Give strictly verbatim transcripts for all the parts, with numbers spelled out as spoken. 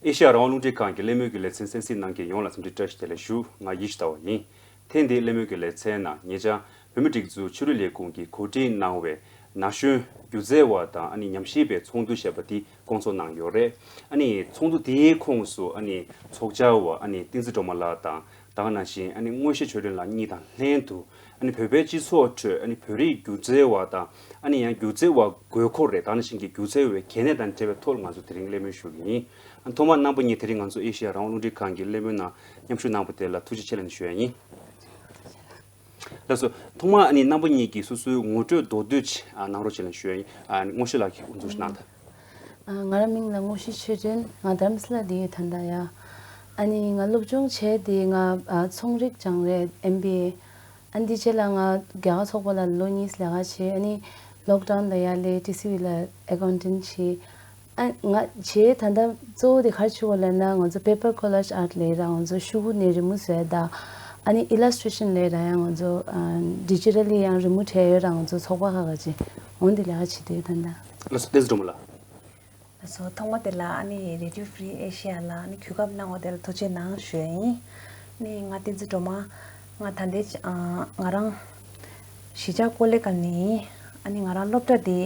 ཨེ་ཤ་ཡ་རང་དབང་རླུང་འཕྲིན་ཁང་གི་གླེང་མོལ་གྱི་ལེ་ཚན་གསན་གཟིགས་གནང་མཁན་ཡོངས་ལ་འཚམས་འདྲི་བཀྲ་ཤིས་བདེ་ལེགས་ཞུ། ང་ཡེ་ཤེས་ཟླ་བ་ཡིན། ཐེངས་འདིའི་གླེང་མོལ་གྱི་ལེ་ཚན་ནང་ཉེ་ཆར་བོད་མིའི་སྒྲིག་འཛུགས་ཆོས་རིག་ལས་ཁུངས་ཀྱིས་གོ་སྒྲིག་གནང་བའི་ན་གཞོན་སྒྱུ་རྩལ་བ་དང་ཨ་ནི་ཉམས་ཞིབ་པའི་ཚོགས་འདུ་ཞེས་པ་དེ་བསྐོང་ཚོགས་གནང་ཡོད་རེད། ཨ་ནི་ཚོགས་འདུ་དེའི་ཁོངས་སུ་ཨ་ནི་ཚོགས་བཅར་བ་ཨ་ནི་བསྟན་འཛིན་སྒྲོལ་མ་ལགས་དང་། དེ་ག་ནང་བཞིན་ཨ་ནི་མངོན་ཤེས་ཆོས་སྒྲོན་ལགས་གཉིས་དང་ལྷན་དུ། ཨ་ནི་བོད་པའི་སྤྱི་ཚོགས་ཁྲོད་ཨ་ནི་བོད་རིགས་སྒྱུ་རྩལ་བ་དང་། ཨ་ནི་ཡང་སྒྱུ་རྩལ་བ་དགོས་མཁོ་རེད། དེ་ག་ནང་བཞིན་གྱི་སྒྱུ་རྩལ་བའི་གལ་གནད་དང་འབྲེལ་བའི་ཐོག་ལ་ང་ཚོ་དེ་རིང་གླེང་མོལ་ཞུ་གི་ཡིན། ཨ་ཐོག་མར་རྣམ་པ་གཉིས་དེ་རིང་ང་ཚོ་ཨེ་ཤེ་ཡ་རང་དབང་རླུང་འཕྲིན་ཁང་གི་གླེང་མོལ་ནང་མཉམ་ཞུགས་གནང་བ་དེ་ལ་ཐུགས་རྗེ་ཆེ་ལབ་ནས་ཞུ་ཡ་ཡིན། ལགས་སོ། ཐོག་མར་ཨ་ནི་རྣམ་པ་གཉིས་ཀྱིས་སོ་སོའི་ངོ་སྤྲོད་མདོར་བསྡུས་ཅིག་ཨ་གནང་རོགས་བྱེད་ལབ་ནས་ཞུ་ཡ་ཡིན། ཨ་ནི་མངོན་ཤེས་ལགས་ཀྱིས་དབུ་འཛུགས་ཤིག་གནང་དང་། ཨ། ང་རང་མིང་ལ་མངོན་ཤེས་ཆོས་སྒྲོན། ང་རྡ་རམ་ས་ལ་བསྡད་ཡོད་ད་ལྟ་ཡ། ཨ་ནི་ང་སློབ་སྦྱོང་བྱས་ཏེ་ང་ཨ་ཚོང་རིག་སྦྱངས་རེད། ཨེམ་བི་ཨེ། ཨ་ནི་དེ་རྗེས་ལ་ང་རྒྱལ་ཁ་ཚོགས་པ་ལ་ལོ་གཉིས་ལས་ཀ་བྱས། ཨ་ནི་ལོག་ཌའུན་ལ་ཡར་སླེབས་ཊི་སི་ཝི་ལ་ཨེ་ཀའུན་ཊེན་ཊི་བྱས། ཨ་ང་བྱས་ད་ལྟ་གཙོ་བོ་དེ་ག་རེ་བྱེད་ཀྱི་ཡོད་ལབ་ན། ང་ཚོ་པེ་པར་ཀོ་ལཱཇ་ཨར་ཊི་ལབ་ར། ང་ཚོ་ཤོག་གུ་ནས་རི་མོ་བཟོས་དང་། ཨ་ནི་ཨི་ལས་ཊི་རེ་ཤན་ལབ་ར། ཡང་ང་ཚོ་ཨ་ཌི་ཇི་ཊལ་ལི་ཡང་རི་མོ་བྲིས་ཡོད་ར། ང་ཚོ་ཚོགས་པ་ཁག་ག་ཅིག་འོང་དེ་ལས་ཀ་བྱེད་དུ་ཡོད་ད་ལྟ། ལགས་སོ། བསྟན་འཛིན་སྒྲོལ་མ་ལགས། ལགས་སོ། ཐོག་མ་དེ་ལ་ཨ་ནི་རེ་ཌི་ཡོ་ཧྥི་རི་ཨེ་ཤི་ཡ་ལ་ཨ་ནི་གོ་སྐབས་གནང་བ་དེ་ལ་ཐུགས་རྗེ་གནང་ཞུ་ཡ་ཡིན། ཨ་ནི་ང་བསྟན་འཛིན་སྒྲོལ་མ། ང་ད་ལྟའི་ཨ་ང་རང་གཞིས་ཆགས་ཀོ་ལེ་གལ་ནས་ཡིན། ཨ་ནི་ང་རང་སློབ་གྲྭ་དེ་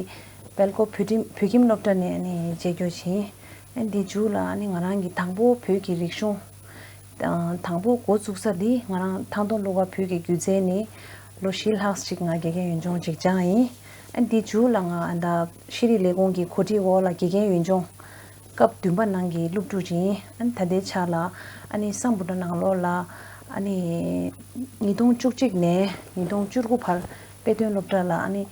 སྦེལ་ཀོབ་བོད་ཁྱིམ་བོད་ཁྱིམ་སློབ་གྲྭ་ནས་ཨ་ནི་མཇལ་རྒྱུ་བྱས། ཨ་ནི་དེ་མཇུག་ལ་ཨ་ནི་ང་རང་གི་དང་པོ་བོད་ཀྱི་རིག་གཞུང་དང་པོ་འགོ་བཙུགས་ས་འདི་ང་རང་ཐང་སྟོང་གླུ་གར་བོད་ཀྱི་སྒྱུ་རྩལ་ནས་ལོ་བཞི་ལྷག་ཅིག་ང་དགེ་རྒན་ཡོན་སྦྱོང་ཅིག་སྦྱངས་ཡིན། ཨ་ནི་དེ་མཇུག་ལ་ང་ཨ་ད་ཤེས་རིག་ལས་ཁུངས་ཀྱི་གོ་སྒྲིག་འོག་ལ་དགེ་རྒན་ཡོན་སྦྱོང་སྐབས་བདུན་པ་ནང་གི་སློབ་ཕྲུག་ཅིག་ཡིན། ཨ་ནི་ད་ལྟའི་ཆ་ལ་ཨ་ནི་སམ་བྷོ་ཊ་ནང་ལོགས་ལ་ཨ་ནི་ཉིས་སྟོང་བཅུ་གཅིག་ནས་ཉིས་སྟོང་བཅུ་དགུ་བར་དཔེ་སྟོན་སློབ་གྲྭ་ལ་ཨ་ནི་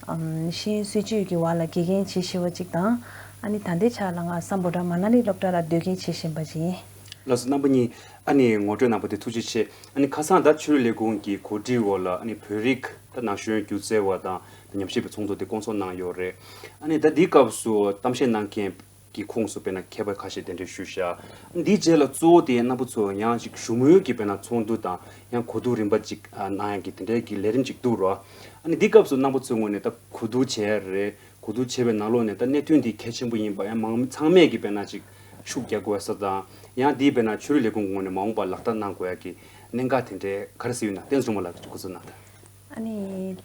ཨམ་ཤེས་ཡོན་སྲིད་བྱུས་ཀྱི་འོག་ལ་དགེ་རྒན་བྱེད་བཞིན་པ་ཅིག་དང་། ཨ་ནི་ད་ལྟའི་ཆ་ལ་ང་སམ་བྷོ་ཊ་མ་ན་ལི་སློབ་གྲྭ་ལ་དགེ་རྒན་བྱེད་བཞིན་པ་ཅིག་ཡིན། ལགས་སོ། རྣམ་པ་གཉིས་ཨ་ནི་ངོ་སྤྲོད་གནང་བ་དེ་ཐུགས་རྗེ་ཆེ། ཨ་ནི་ཁ་སང་ད་ཆོས་རིག་ལས་ཁུངས་ཀྱི་གོ་སྒྲིག་འོག་ལ་ཨ་ནི་བོད་རིགས་ད་ན་གཞོན་སྒྱུ་རྩལ་བ་དང་ཉམས་ཞིབ་པའི་ཚོགས་འདུ་དེ་བསྐོང་ཚོགས་གནང་ཡོད་རེད། ཨ་ནི་ད་འདིའི་སྐབས་སུ་གཏམ་བཤད་གནང་མཁན་གྱི་ཁོངས་སུ་དཔེར་ན་མཁས་པ་ཁ་ཤས་གདན་འདྲེན་ཞུས་བཞག་འདིའི་རྗེས་ལ་གཙོ་བོ་དེ་རྣམ་པ་ཚོ་ཡང་ཅིག་ཞུ་མོལ་གྱི་དཔེར་ན་ཚོགས་འདུ་དང་ཡང་གོ་བསྡུར་རིམ་པ་ཅིག་གནང་ཡག་གི་དེ་འདྲའི་གི་ལས་རིམ་ཅིག་འདུག་རོ། ཨ་ནི་འདིའི་སྐབས་སུ་རྣམ་པ་ཚོའི་ངོས་ནས་ད་གོ་བསྡུར་བྱས་རེད། གོ་བསྡུར་བྱས་པའི་ནང་ལོགས་ནས་ད་གནད་དོན་འདི་གལ་ཆེན་པོ་ཡིན་པ་ཡང་མང་ཚང་མས་ཀྱི་དཔེར་ན་ཅིག་ཤུགས་རྒྱག་དགོས་ས་དང་ཡང་འདིའི་དཔེར་ན་ཆོས་རིག་ལས་ཁུངས་ངོས་ནས་མ་འོངས་པར་ལག་བསྟར་གནང་དགོས་ཡག་གི་གནད་འགག་དེ་འདྲའི་ག་རེ་ཟེར་ཡོད་ན། བསྟན་འཛིན་སྒྲོལ་མ་ལགས་ཀྱིས་འགོ་འཛུགས་གནང་དང་། ཨ་ནི།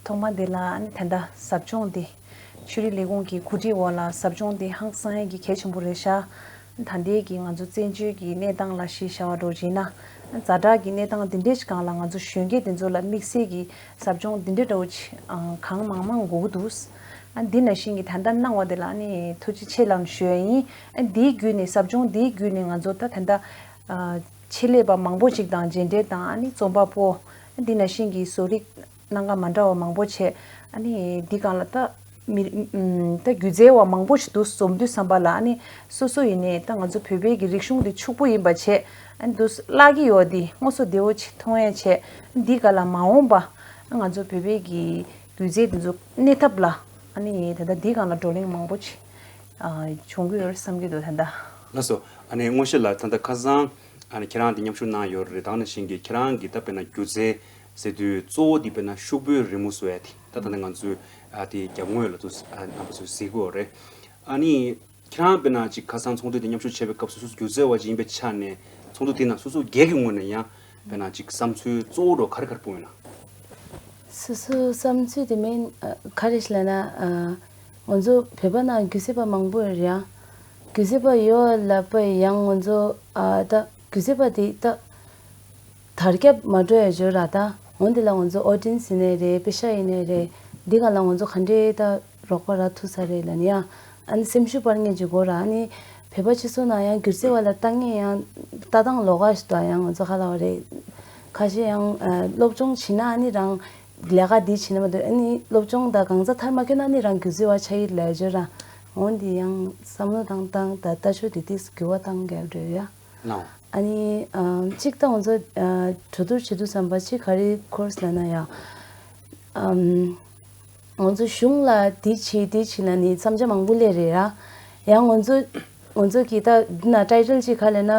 ཐོག་མ་དེ་ལ་ཨ་ནི་ད་ལྟ་ཟབ་སྦྱོང་དེ། ཆོས་རིག་ལས་ཁུངས་ཀྱི་གོ་སྒྲིག་འོག་ལ་ཟབ་སྦྱོང་དེ་ཧང་སང་ཡག་གི་གལ་ཆེན་པོ་རེད་ཤག་ད་ལྟའི་གི་ང་ཚོ་བཙན་བྱོལ་གྱི་གནས་སྟངས་ལ་གཞི་བཞག་པ་འདྲ་བྱས་ན། ཛ་དྲག་གི་གནས་སྟངས་དེ་འདྲའི་ཞིག་སྒང་ལ་ང་ཚོ་གཞོན་སྐྱེས་དེ་ཚོ་ལ་དམིགས་བསལ་གྱི་ཟབ་སྦྱོང་དེ་འདྲའི་འདྲ་བོ་ཅིག་ཨང་གང་མང་མང་དགོས་ཀྱི་འདུག་ཨ་འདི་ནང་བཞིན་གྱི་ད་ལྟ་གནང་བ་དེ་ལ་ཨ་ནི་ཐུགས་རྗེ་ཆེ་ལབ་ཞུ་ཡ་ཡིན། ཨ་འདིའི་བརྒྱུད་ནས་ཟབ་སྦྱོང་འདིའི་བརྒྱུད་ནས་ང་ཚོ་ད་ད་ལྟ་ཨ་ཆེད་ལས་པ་མང་པོ་ཅིག་དང་མཇལ་འཕྲད་དང་། ཨ་ནི་རྩོམ་པ་པོ་ཨ་འདི་ནང་བཞིན་གྱི་བཟོ་རིག་སྣ་ཁ་མ་འདྲ་བ་མང་པོ་བྱས། ཨ་ནི་འདི་སྒང་ལ་ད་མི་ཨུམ་ད་སྒྱུ་རྩལ་བ་མང་པོ་ཞིག་འདུག་འཛོམས་དུས་ཙམ་པ་ལ་ཨ་ནི་སོ་སོ་ཡིན་ནའི་ད་ང་ཚོ་བོད་པའི་གི་རིག་གཞུང་འདི་ཕྱུག་པོ་ཡིན་པ་བྱས། ཨ་ནི་འདུག་བརླག་གི་ཡོད་འདི་དངོས་སུ་བདེ་བོ་ཅིག་མཐོང་ཡ་བྱས། འདི་སྒང་ལ་མ་འོངས་པ་ང་ཚོ་བོད་པའི་གི་སྒྱུ་རྩལ་འདི་ཚོ་གནས་ཐབས་ལ་ཨ་ནི་ད་ལྟ་འདི་སྒང་ལ་བགྲོ་གླེང་མང་པོ་ཅིག་ཨ་བྱུང་གི་ཡོད་རེད་བསམ་གྱི་འདུག་ད་ལྟ། ལགས་སོ། ཨ་ནི་མངོན་ཤེས་ལགས་ད་ལྟ་ཁ་སང་ཨ་ནི་ཁྱེད་རང་འདི་མཉམ་ཞུགས་གནང་ཡོད་རེད། ད་ག་ནང་བཞིན་གྱི་ཁྱེད་རང་གིས་ད་དཔེར་ན་སྒྱུ་རྩལ་ཟེར་དུས་གཙོ་བོ་འདི་དཔེར་ན་ཤོག་བུའི་རི་མོ་བཟོ་ཡ་དེ་ད་ད་ལྟ་ང་ཚོས་ཨ་དེ་རྒྱབ་ངོས་ལ་ཚོ་ཨ་རྣམ་པ་ཚོས་གཟིགས་ཀྱི་ཡོད་རེད། ཨ་ནི་ཁྱེད་རང་དཔེར་ན་ཅིག་ཁ་སང་ཚོགས་འདུ་དེ་མཉམ་ཞུགས་བྱས་པའི་སྐབས་སུ་སོ་སོ་སྒྱུ་རྩལ་བ་ཅིག་ཡིན་པའི་ཆ་ནས་ཚོགས་འདུ་དེ་ནང་སོ་སོ་སྒེར་གྱི་ངོས་ནས་ཡང་དཔེར་ན་ཅིག་བསམ་ཚུལ་གཙོ་བོ་འདྲ་ག་རེ་ག་རེ་སྤུངས་ཡོད་ན། སོ་སོའི་བསམ་ཚུལ་དེ་མིན་ཨ་ག་རེ་ཞིག་ལབ་ན། ཨ་ང་ཚོ་བོད་པ་ནང་སྒྱུ་རྩལ་པ་མང་པོ་ཡོད་རེད་ཡ། སྒྱུ་རྩལ་པ་ཡོད་ལབ་པ་ཡང་ང་ཚོ་ཨ་ད་སྒྱུ་རྩལ་པ་དེ་ད་དར་ཁྱབ་མ་འགྲོ་ཡ་ཡོད་ར། ད་འོན་ཏེ་ལ་ང་ཚོ་ཨོ་ཌི་ཡེན་སི་ཡིན་ནའི་རེད། པེ་ཤ་ཡིན་ནའི་རེད། འདི་ག་ལ་ང་ཚོ་ག་འདྲའི་ད་རོགས་པ་རག་ཐུབ་ས་རེད་ལབ་ནི་ཡ། ཨ་ནི་སེམས་ཤུགས་སྤར་མཁན་ཅིག་དགོས་ར། ཨ་ནི་བོད་པ་སྤྱི་ཚོགས་ནང་ཡང་སྒྱུ་རྩལ་བ་ལ་ལྟ་མཁན་ཡང་ལྟ་སྟངས་ལོགས་ཀ་ཞིག་འདུག་ཡང་ང་ཚོ་ག་ལབ་རེད། ཁ་ཤས་ཡང་ཨ་སློབ་སྦྱོང་བྱེད་ན་ཨ་ནི་རང་ལས་ཀ་འདི་བྱེད་ན་མ་གཏོགས། ཨ་ནི་སློབ་སྦྱོང་དང་གང་ཟག་མཐར་མ་འཁྱོལ་ན་ཨ་ནི་རང་སྒྱུ་རྩལ་བ་ཆགས་ཀྱི་ལབ་ཡ་ཅིག་ཡོད་ར། འོན་ཏེ་ཡང་བསམ་བློ་བཏང་སྟངས་དང་ལྟ་ཕྱོགས་དེ་ཏོག་ཙམ་འགྱུར་བ་བཏང་དགོས་འདྲ་ཡོད་ཡ། ལའོ། ཨ་ནི་ཨ་གཅིག་ད་ང་ཚོ་ཨ་གྲོས་བསྡུར་བྱེད་དུས་ཙམ་པ་གཅིག་ག་རེ་འཁོར་ལབ་ན་ཡ། ཨམ། ང་ཚོ་གཞུང་ལ་འདི་བྱེད་འདི་བྱེད་ལབ་ནི་བསམ་འཆར་མང་པོ་སླེབས་རེད་ར། ཡང་ང་ཚོ་ང་ཚོ་གི་ད་འདི་ན་ཊའི་ཊལ་གཅིག་ག་ལབ་ན།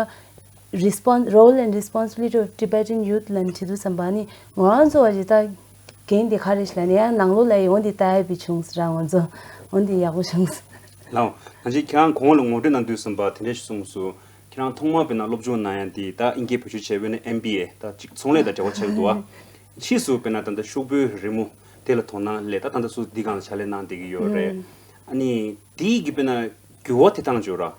Respons- Role and Responsibility of Tibetan Youth ལབ་ནི་བྲིས་དུས་ཙམ་པ་ནི་ང་རང་ཚོ་བ་ཞིག་ད་འགན་འདི་ག་རེ་ཞིག་ལབ་ནི་ཡང་ནང་ལོགས་ལ་ཡི་འོ་འདི་ལྟ་ཡ་བི་བྱུང་ཟེར་ར། ང་ཚོ་འོ་འདི་ཡག་པོ་བྱུང་ཟེར། ལགས། ད་ཅིག་ཁྱེད་རང་གོང་ལ་ངོ་སྤྲོད་གནང་དུས་ཙམ་པ་དེ་འདྲ་ཞིག་གསུངས་སོང་། ཁྱེད་རང་ཐོག་མར་དཔེར་ན་སློབ་སྦྱོང་གནང་ཡ་འདི་ད་དབྱིན་སྐད་བེད་སྤྱོད་བྱས་པས་ན་ཨེམ་བི་ཨེ་ད་ཅིག་ཚོང་ལས་དང་འབྲེལ་བ་ཆགས་ཀྱི་འདུག་བ། ཕྱིས་སུ་དཔེར་ན་ད་ལྟ་ཤོག་བུའི་རི་མོ་དེ་ལ་དོ་སྣང་སླེབས། ད་ད་ལྟ་སོ་སོ་འདི་སྒང་ལ་ཕྱག་ལས་གནང་བསྡད་ཀྱི་ཡོད་རེད། ཨ་ནི་དེའི་གི་དཔེར་ན་འགྱུར་བ་ཐེབས་སྟངས་ཅིག་ཡོད་ར།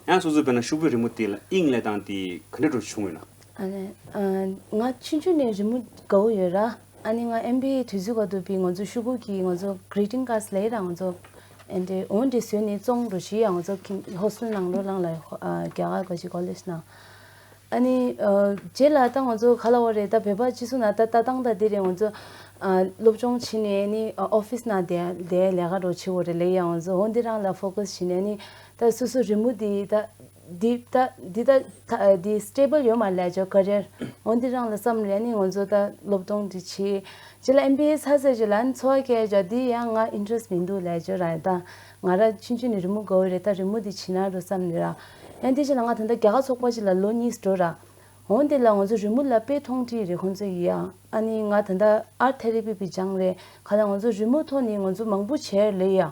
ཡང་སོ་སོའི་དཔེར་ན་ཤོག་བུའི་རི་མོ་དེ་ལ་དབྱིངས་སླེབས་སྟངས་དེ་ག་འདྲ་འདྲ་བྱུང་ཡོད་ན། ཨ་ནི་ཨ། ང་ཆུང་ཆུང་ནས་རི་མོ་དགའ་བོ་ཡོད་ར། ཨ་ནི་ང་ཨེམ་བི་ཨེ་དུས་ཚོད་ག་དུས་པའི་ང་ཚོ་ཤོག་གུ་གི་ང་ཚོ་གི་རི་ཊིང་ཀ་ཌི་ལབ་ཡ་ར། ང་ཚོ་ཨེ་འདྲ་འོ་འདྲ་བཟོས་ནས་བཙོང་འགྲོ་ཞིག་ཡ། ང་ཚོ་ཁྱིམ་ཧོ་སི་ཊེལ་ནང་ལོགས་ལ་ཨ་རྒྱ་གར་ག་ཅིག་ཀོ་ལེཇ་ནང་། ཨ་ནི་ཨ་རྗེས་ལ་ད་ང་ཚོ་ག་ལབ་དགོས་རེད། ད་བོད་པ་སྤྱི་ཚོགས་ནང་ད་ལྟ་སྟངས་ད་འདི་རེད། ང་ཚོ་ཨ་སློབ་སྦྱོང་བྱས་ནས་ནི་ཨ་ཨོ་ཕི་སི་ནང་བསྡད་བསྡད་ལས་ཀ་འདྲ་བྱེད་དགོས་རེད་ལབ་ཡ། ང་ཚོ་འོ་འདི་རང་ལ་ཕོ་ཀ་སི་བྱས་ནས་ནི་ད་སོ་སོ་རི་མོ་འདི་ད་འདི་ད་འདི་ད་ད་འདི་སི་ཊེ་བལ་ཡོད་མ་རེད་ལབ་ཅོ་ཀ་རི་ཡར། འོ་འདི་རང་ལ་བསམ་རེད། ནི་ང་ཚོ་ད་སློབ་སྟོང་འདི་བྱེད་རྗེས་ལ་ཨེམ་བི་ཨེ་ཚར་ཚར་རྗེས་ལ་ནི་འཚོ་བ་སྐྱེལ་ཅོ་འདི་ཡང་ང་ཨིན་ཊེ་རེ་སི་ཊི་མི་འདུག་ལབ་ཅོ་ར། ད་ང་ར་ཆུང་ཆུང་ནས་རི་མོ་དགའ་བོ་རེད། ད་རི་མོ་འདི་བྱེད་ན་འགྲོ་བསམ་རེད་ར། ཡང་འདི་རྗེས་ལ་ང་ད་ལྟ་རྒྱ་གར་ཚོགས་པ་ཅིག་ལ་ལོ་གཉིས་འགྲོ་ར། འོ་འདི་ལ་ང་ཚོ་རི་མོ་ལ་དཔེ་མཐོང་གྲས་རེད་ཁོང་ཚོ་ཡིན་ཡ། ཨ་ནི་ང་ད་ལྟ་ཨར་ཊི་ཐེ་ར་པི་པི་སྦྱངས་རེད། ག་ལ་ང་ཚོ་རི་མོ་ཐོག་ནས་ང་ཚོ་མང་པོ་བྱས་ལེ་ཡ།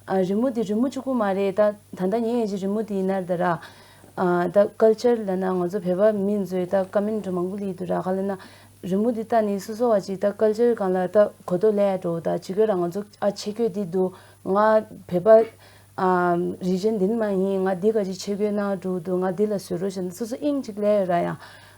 ཨ་རི་མོ་འདི་རི་མོ་གཅིག་པུ་མ་རེད། ད་ད་ལྟ་ངས་ཡིན་གྱི་རི་མོ་འདི་ཡིན་ན་ད་ར། ཨ་ད་ཀལ་ཅར་ལབ་ན་ང་ཚོ་བོད་པ་མི་ཚོས་ད་ཀ་མེན་ཊི་མང་པོ་སླེབས་འདུག་ར། ག་ལ་ན་རི་མོ་འདི་ལྟ་ནས་སོ་སོ་བ་ཅིག་ད་ཀལ་ཅར་སྒང་ལ་ད་གོ་རྟོགས་སླེབས་འགྲོ། ད་ཅིག་གོ་ར་ང་ཚོ་ཨ་ཆས་གོས་འདི་འདུག་ང་བོད་པ་ཨ་རི་ཇན་འདི་ནས་མ་ཡིན། ང་འདི་ག་ཅིག་ཆས་གོས་གནང་འགྲོ་འདུག་ང་འདི་ལ་བཟོ་རོགས་བྱས་ན་སོ་སོ་དབྱིངས་ཅིག་སླེབས་ཡོད་ར་ཡ།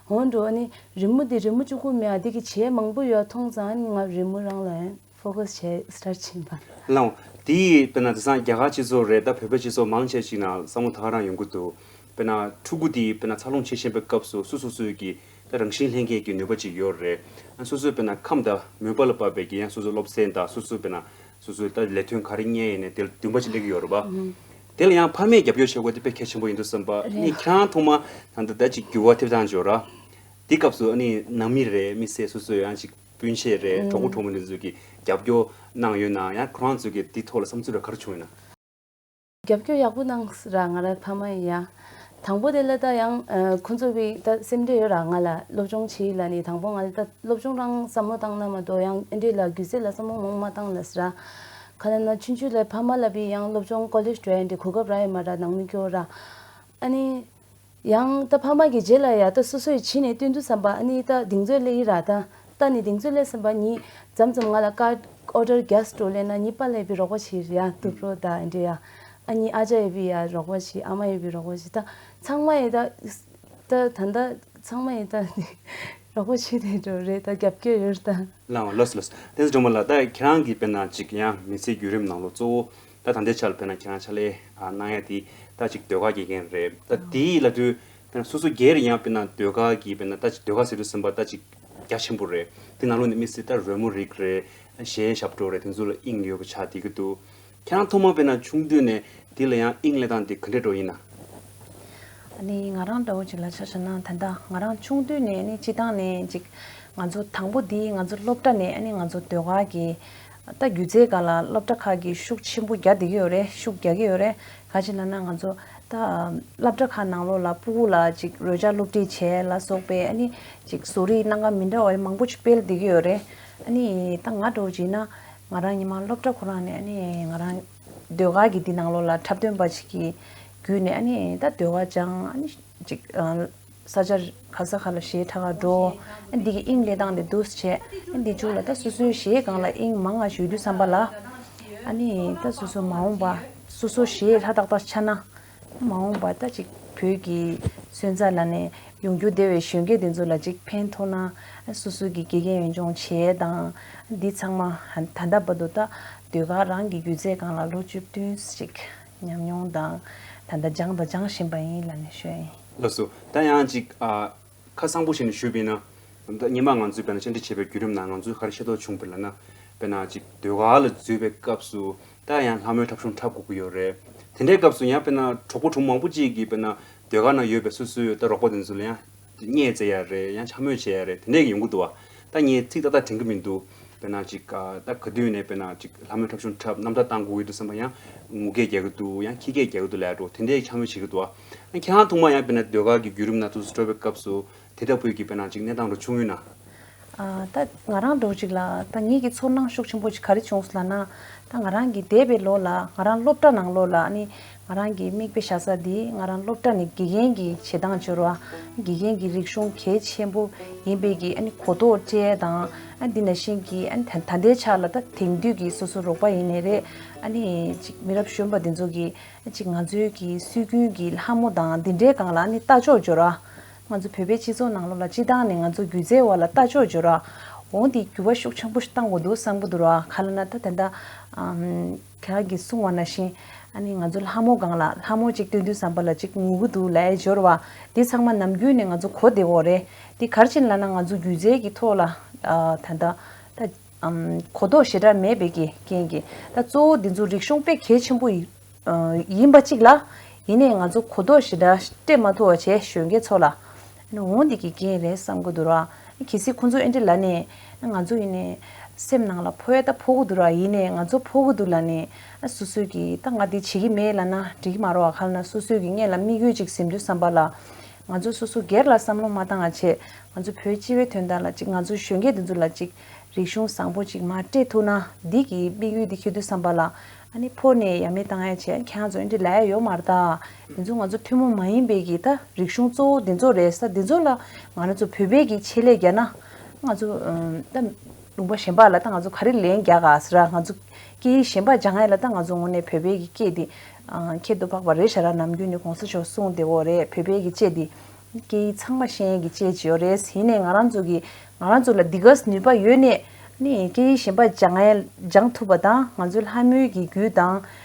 འོ་འགྲོ། ཨ་ནི་རི་མོ་འདི་རི་མོ་གཅིག་པུ་མེད་ཨ། འདི་གི་བྱས་མང་པོ་ཡོད་མཐོང་ཙང་ཨ་ནི་ང་རི་མོ་རང་ལ་ཡང་ཕོ་ཀ་སི་བྱས་སི་ཊར་ཊི་བྱས་པ། ལགས། དེ་དཔེར་ན་དེང་སང་རྒྱ་གར་སྤྱི་ཚོགས་རེད། ད་བོད་པའི་སྤྱི་ཚོགས་མང་ཆེ་ཞིག་ནང་བསམ་བློ་ད་ག་རང་ཡོང་གི་འདུག་དཔེར་ན་ཕྲུ་གུ་དེ་དཔེར་ན་འཚར་ལོངས་བྱེད་བཞིན་པའི་སྐབས་སུ་སོ་སོ་སོའི་གི་ད་རང་བཞིན་ལྷན་སྐྱེས་ཀྱི་ནུས་པ་ཅིག་ཡོད་རེད། ཨ་སོ་སོའི་དཔེར་ན་ཁམས་དང་མོས་པ་ལ་བབས་པའི་གི་ཡང་སོ་སོའི་སློབ་ཚན་དང་སོ་སོའི་དཔེར་ན་སོ་སོའི་ད་ལས་དོན་ག་རེ་གཉེར་ཡིན་ནའི་དེ་ལ་འདུན་པ་ཅིག་སླེབས་ཀྱི་ཡོད་རེད་པ། དེ་ལ་ཡང་ཕ་མས་རྒྱབ་སྐྱོར་བྱེད་དགོས་དེ་དཔེ་གལ་ཆེན་པོ་ཡིན་འདུག་བསམ་པ། རེད། ཨ་ནི་ཁྱེད་རང་ཐོག་མ་ད་ལྟ་ད་ཅིག་འགྱུར་བ་ཐེབས་སྟངས་ཅིག་ཡོད་ར། དེ་སྐབས་སུ་ཨ་ནི་ནང་མི་རེད། མི་སེར་སོ་སོའི་ཡང་ཅིག་སྤུན་མཆེད་རེད། ཨུམ། གྲོགས་པོ་གྲོགས་མོ་འདི་ཚོས་ཀྱི་རྒྱབ་སྐྱོར་གནང་ཡོད་ན། ཡང་ཁོ་རང་ཚོས་ཀྱི་འདི་ཐོག་ལ་བསམ་ཚུལ་ར་ག་རེ་བྱུང་ཡོད་ན། རྒྱབ་སྐྱོར་ཡག་པོ་གནང་སོང་ར། ང་རའི་ཕ་མ་ཡིན་ཡ། དང་པོ་དེ་ལ་ད་ཡང་ཨ་ཁོང་ཚོ་བི་ད་སེམས་ཁྲལ་ཡོད་ར། ང་ལ་སློབ་སྦྱོང་བྱེད་ལ་ནི་དང་པོ་ང་ལ་ད་སློབ་སྦྱོང་རང་བསམ་བློ་བཏང་ན་མ་གཏོགས་ཡང་ཨེ་འདྲས་ལ་སྒྱུ་རྩལ་ལ་བསམ་བློ་མང་མ་བཏང་ལ་སོང་ར། ག་ལ་ན་ཆུང་ཆུང་ལ་ཕ་མ་ལ་བི་ཡང་སློབ་སྦྱོང་ཀོ་ལེཇ་འགྲོ་ཡ་འདྲས་གོ་སྐབས་རག་ཡོད་མ་ར། ནང་མི་སྐྱོ་ར། ཨ་ནི། ཡང་ད་ཕ་མ་གི་རྗེས་ལ་ཡ་ད་སོ་སོའི་བྱིས་ནས་སྟོན་དུས་བསམ་པ་ཨ་ནི་ད་གདེང་ཚོད་སླེབས་ཡི་ར། ད་ད་ནི་གདེང་ཚོད་སླེབས་བསམ་པ་ཉིད་མཚམས་མཚམས་ང་ལ་ཀར་ཨོ་ཌར་རྒྱག་སྤྲོ་ལེ་ན་ཉི་པ་ལ་ཡ་བི་རོགས་པ་བྱེད་ཡ། དུ་པྲོ་ད་ཨ་འདྲི་ཡ། ཨ་ནི་ཨ་ཅག་ཡ་བི་ཡ་རོགས་པ་བྱེད། ཨ་མ་ཡ་བི་རོགས་པ་བྱེད། ད་ཚང་མ་ཡ་ད་ད་ད་ད་ཚང་མ་ཡ་ད་རོགས་པ་བྱེད་དེ་འགྲོ་རེད། ད་རྒྱབ་སྐྱོར་ཡོད་རེད་ད། ལགས་འོང་། ལགས་སོ་ལགས་སོ། བསྟན་འཛིན་སྒྲོལ་མ་ལགས། ད་ཁྱེད་རང་གིས་དཔེར་ན་ཅིག་ཡང་མི་ཚེའི་བརྒྱུད་རིམ་ནང་ལོགས་གཙོ་བོ་ད་ད་ལྟའི་ཆར་ལ་དཔེར་ན་ཁྱེད་རང་ཕྱག་ལས་ཨ་གནང་ཡ་དེ་ད་ཅིག་ཟློས་གར་དགེ་རྒན་རེད། ད་དེའི་ལ་དུས་དཔེར་ན་སོ་སོ་སྒེར་ཡང་དཔེར་ན་ཟློས་གར་གྱི་དཔེར་ན་ད་ཅིག་ཟློས་གར་ཟེར་དུས་ཙམ་པ་ད་ཅིག་རྒྱ་ཆེན་པོ་རེད། དེ་ནང་ལོགས་ནས་མི་ཚེ་ད་རོལ་མོ་རིགས་རེད། གཞས་ཞབས་བྲོ་རེད། དེ་ཚོ་ལ་དབྱིངས་ཡོད་པ་ཆགས་བསྡད་ཀྱི་འདུག་ཁྱེད་རང་ཐོག་མ་དཔེར་ན་ཆུང་དུས་ནས་དེ་ལ་ཡང་དབྱིངས་སླེབས་སྟངས་དེ་ག་འདྲས་འདྲ་ཡིན་ན། ཨ་ནི་ང་རང་འདྲ་བོ་ཅིག་ལ་ཆ་བཞག་ན་ད་ལྟ་ང་རང་ཆུང་དུས་ནས་ཨ་ནི་སྤྱི་བཏང་ནས་ཅིག་ང་ཚོ་དང་པོ་དེ་ང་ཚོ་སློབ་གྲྭ་ནས་ཨ་ནི་ང་ཚོ་ཟློས་གར་གྱི་ད་སྒྱུ་རྩལ་སྒང་ལ་སློབ་གྲྭ་ཁག་གིས་ཤུགས་ཆེན་པོ་རྒྱག་བསྡད་ཀྱི་ཡོད་རེད། ཤུགས་རྒྱག་གི་ཡོད་རེད། ག་ཅི་ལབ་ན་ང་ཚོ་ད་སློབ་གྲྭ་ཁག་ནང་ལོགས་ལ་སྤུ་གུ་ལ་ཅིག་རོལ་ཆ་སློབ་ཁྲིད་བྱས་ལ་སོགས་པའི་ཨ་ནི་ཅིག་བཟོ་རིག་སྣ་ཁ་མི་འདྲ་བ་མང་པོ་ཅིག་སྤེལ་བསྡད་ཀྱི་ཡོད་རེད། ཨ་ནི་ད་ང་འདྲ་བོ་ཅིག་ཡིན་ན་ང་རང་ཉི་མ་སློབ་གྲྭ་ཁོ་རང་ནས་ཨ་ནི་ང་རང་ཟློས་གར་གྱི་འདི་ནང་ལོགས་ལ་འཁྲབ་སྟོན་པ་ཞིག་གི་བརྒྱུད་ནས་ཨ་ནི་ད་ཟློས་གར་སྦྱངས། ཨ་ནི་ཅིག་ཨ་ས་ཆ་ག་ས་ག་ལ་གཞས་འཁྲབ་ག་འགྲོ། ཨ་འདི་གི་དབྱིངས་སླེབས་སྟངས་དེ་འདུག་སེ་བྱས། ཨ་འདི་མཇུག་ལ་ད་སོ་སོའི་གཞས་སྒང་ལ་དབྱིངས་མང་ང་ཞུགས་དུས་ཙམ་པ་ལ་ཨ་ནི་ད་སོ་སོ་མ་འོངས་པ་སོ་སོ་གཞས་ལྷ་ཏག་ཏག་ཆགས་ན། མ་འོངས་པ་ད་ཅིག་བོད་ཀྱི་སོན་རྩ་ལབ་ནས་ཡོང་རྒྱུ་བདེ་བའི་གཞོན་སྐྱེས་དེ་ཚོ་ལ་ཅིག་ཕན་ཐོགས་ན། སོ་སོ་གི་དགེ་རྒན་ཡོན་སྦྱོང་བྱས་དང་འདི་ཚང་མ་ད་ལྟ་བར་དུ་ད་ཟློས་གར་རང་གི་སྒྱུ་རྩལ་སྒང་ལ་ལོ་བཅུ་བདུན་ཅིག་ཉམས་མྱོང་དང་ད་ལྟ་སྦྱངས་དང་སྦྱང་བཞིན་པ་ཡིན་ལབ་ནས་ཞུ་ཡ་ཡིན། ལགས་སོ། ད་ཡང་ཅིག་ཨ། ཁ་གསང་པོ་བྱས་ནས་ཞུས་པ་ཡིན་ན། ད་སྔོན་མ་ང་ཚོས་དཔེར་ན་བཅར་འདྲི་བྱེད་པའི་བརྒྱུད་རིམ་ནང་ང་ཚོས་ག་རེ་ཤེས་རྟོགས་བྱུང་བ་ལབ་ན། དཔེར་ན་ཅིག་ཟློས་གར་ལ་འཛུལ་བའི་སྐབས་སུ་ད་ཡང་ལྷ་མོའི་འཁྲབ་གཞུང་འཁྲབ་དགོས་ཀྱི་ཡོད་རེད། དེ་འདྲའི་སྐབས་སུ་ཡང་དཔེར་ན་གྲོགས་པོ་གྲོགས་མོ་མང་པོ་ཅིག་གིས་དཔེར་ན་ཟློས་གར་ནང་ཡོད་པའི་སོ་སོའི་ད་རོགས་པ་དེ་ཚོ་ལ་ཡང་བརྙས་བཙལ་ཡ་རེད། ཡང་འཕྱ་སྨོད་བྱེད་ཡ་རེད། དེ་འདྲའི་ཡོང་གི་འདུག་བ། ད་ངས་ཚིག་ཏག་ཏག་དྲན་གྱི་མི་འདུག་དཔེར་ན་ཅིག་ཨ་ད་ག་དུས་ནས་དཔེར་ན་ཅིག་ལྷ་མོའི་འཁྲབ་གཞུང་འཁྲབ་རྣམ་ཐར་བཏང་དགོས་ཀྱི་འདུག་བསམ་པ། ཡང་ངུ་སྐད་རྒྱག་གི་འདུག་ཡང་ཁྱི་སྐད་རྒྱག་གི་འདུག་ལབ་འགྲོ། དེ་འདྲའི་འཕྱ་སྨོད་བྱེད་ཀྱི་འདུག་བ། ཨ་ཁྱེད་རང་ཐོག་མ་ཡང་དཔེར་ན་ཟློས་གར་གྱི་བརྒྱུད་རིམ་ནང་དུ་འགྲོ་བའི་སྐབས་སུ་དེ་ལྟ་བུའི་གི་དཔེར་ན་ཅིག་གནས་སྟངས་འདྲ་བྱུང་ཡོད་ན། ཨ། ད་ང་རང་འདྲ་བོ་ཅིག་ལ་ད་ངེད་ཀྱི་ཚོར་སྣང་ཤུགས་ཆེན་པོ་ཅིག་ག་རེ་བྱུང་སོང་ལབ་ན། ད་ང་རང་གི་འདས་པའི་ལོ་ལ་ང་རང་སློབ་གྲྭ་ནང་ལོགས་ལ་ཨ་ནི་ང་རང་གི་མིག་དཔེ་བཞག་ས་འདི་ང་རང་སློབ་གྲྭ་ནས་དགེ་རྒན་གྱི་བྱེད་སྟངས་སྦྱོར་བ། དགེ་རྒན་གྱི་རིག་གཞུང་གལ་ཆེན་པོ་ཡིན་པའི་གི་ཨ་ནི་གོ་རྟོགས་སྤྲད་དང་། ཨ་འདི་ནང་བཞིན་གྱི་ཨ་ནི་ད་ད་ལྟའི་ཆ་ལ་ད་དེང་དུས་ཀྱི་སོ་སོ་རོགས་པ་ཡིན་ནའི་རེད། ཨ་ནི་ཅིག་མི་རབས་གཞོན་པ་འདི་ཚོ་གི་ཅིག་ང་ཚོའི་གི་སྲོལ་རྒྱུན་གྱི་ལྷ་མོ་དང་འདི་འདྲའི་སྒང་ལ་ཨ་ནི་ལྟ་ཕྱོགས་སྦྱོར་བ། ང་ཚོ་བོད་པའི་སྤྱི་ཚོགས་ནང་ལོགས་ལ་སྤྱི་བཏང་ནས་ང་ཚོ་སྒྱུ་རྩལ་བ་ལ་ལྟ་ཕྱོགས་སྦྱོར་བ། འོ་འདི་འགྱུར་བ་ཤུགས་ཆེན་པོ་ཞིག་གཏང་དགོས་འདུག་བསམ་གྱི་འདུག་ར། ག་ལབ་ན་ད་ད་ལྟ་ཨམ། ཁྱེད་རང་གིས་གསུངས་པ་ནང་བཞིན། ཨ་ནི་ང་ཚོ་ལྷ་མོ་སྒང་ལ་ལྷ་མོ་ཅིག་སྟོན་དུས་ཙམ་པ་ལ་ཅིག་ངུ་གི་འདུག་ལབ་ཡ་སྦྱོར་བ། འདི་ཚང་མ་ནམ་རྒྱུན་ནས་ང་ཚོ་གོ་བདེ་བོ་རེད། འདི་ག་རེ་བྱས་ནས་ལབ་ན་ང་ཚོ་སྒྱུ་རྩལ་གྱི་ཐོག་ལ་ཨ་ད་ལྟ་ད་ཨམ་གོ་རྟོགས་ཞེ་དྲག་མེད་པའི་གི་རྐྱེན་གྱིས་ད་གཙོ་བོ་འདི་ཚོ་རིག་གཞུང་དཔེ་གལ་ཆེན་པོ་ཡིན། ཨ་ཡིན་པ་གཅིག་ལ། ཡིན་ནའི་ང་ཚོ་གོ་རྟོགས་ཞེ་དྲག་སྤྲད་མ་ཐུབ་པ་བྱས་གཞོན་སྐྱེས་ཚོ་ལ། ཨ་ནི་འོ་འདི་གི་རྐྱེན་རེད་བསམ་གྱི་འདུག་ར། གལ་སྲིད་ཁོང་ཚོ་ཨེ་འདྲ་ལབ་ནས་ང་ཚོ་ཡིན་ནའི་སེམས་ནང་ལ་ཕོག་ཡ་ད་ཕོག་གི་འདུག་ར། ཡིན་ནའི་ང་ཚོ་ཕོག་གི་འདུག་ལབ་ནས་ཨ་སོ་སོས་ཀྱི་ད་ང་འདི་བྱེད་ཀྱི་མེད་ལབ་ན་འགྲིག་གི་མ་རེད་བ། ག་ལབ་ན་སོ་སོས་ཀྱི་སྔོན་ལ་དམིགས་ཡུལ་ཅིག་ཟིན་དུས་ཙམ་པ་ལ། ང་ཚོ་སོ་སོ་སྒེར་ལ་བསམ་བློ་མ་བཏང་བ་བྱས། ང་ཚོ་བོད་སྤྱི་བའི་དོན་དག་ལ་ཅིག་ང་ཚོ་གཞོན་སྐྱེས་འདི་ཚོ་ལ་ཅིག་རིག་གཞུང་བཟང་པོ་ཅིག་མར་སྤྲད་ཐུབ་ན་འདི་གི་དམིགས་ཡུལ་འདི་འཁྱེར་དུས་ཙམ་པ་ལ་ཨ་ནི་ཕོ་ནས་ཡ་མེད་བཏང་ཡ་བྱས། ཁྱེད་རང་ཚོ་འདི་འདྲ་ལབ་ཡ་ཡོད་མ་རེད་ད། འདི་ཚོ་ང་ཚོ་ཐུན་མོང་མ་ཡིན་པའི་གི་ད་རིག་གཞུང་གཙོ་བོ་འདི་ཚོ་རེད་ས། འདི་ཚོ་ལ་ང་རང་ཚོ་བོད་པའི་གི་ཆེད་ལས་རྒྱག་ན་ང་ཚོ་ཨམ་ད་ལུང་པ་གཞན་པ་ལ་ད་ང་ཚོ་ག་རེ་ལན་རྒྱག་ག་ཟེར་ར། ང་ཚོ་སྐད་ཡིག་གཞན་པ་སྦྱང་ཡ་ལ་ད་ང་ཚོ་དངོས་གནས་བོད་པའི་གི་སྐད་འདི་ཨ་ཁྱད་དུ་འཕགས་པ་རེད་ཤག་ར། ནམ་རྒྱུན་ནས་གོང་ས་མཆོག་གསུངས་བསྡད་ཡོད་རེད། བོད་པའི་གི་ལྕེ་འདི། སྐད་ཡིག་ཚང་མ་ཤེས་ཡས་ཀྱི་ལྕེ་ཅིག་ཡོད་རེད། ཡིན་ནའི་ང་རང་ཚོ་གི་ང་རང་ཚོ་ལ་འདི་ག་ནུས་པ་ཡོད་ནའི་ནི་སྐད་ཡིག་གཞན་པ་སྦྱང་ཡས་སྦྱང་ཐུབ་པ་དང་ང་ཚོའི་ལྷ་མོའི་གི་རྒྱུད་དང་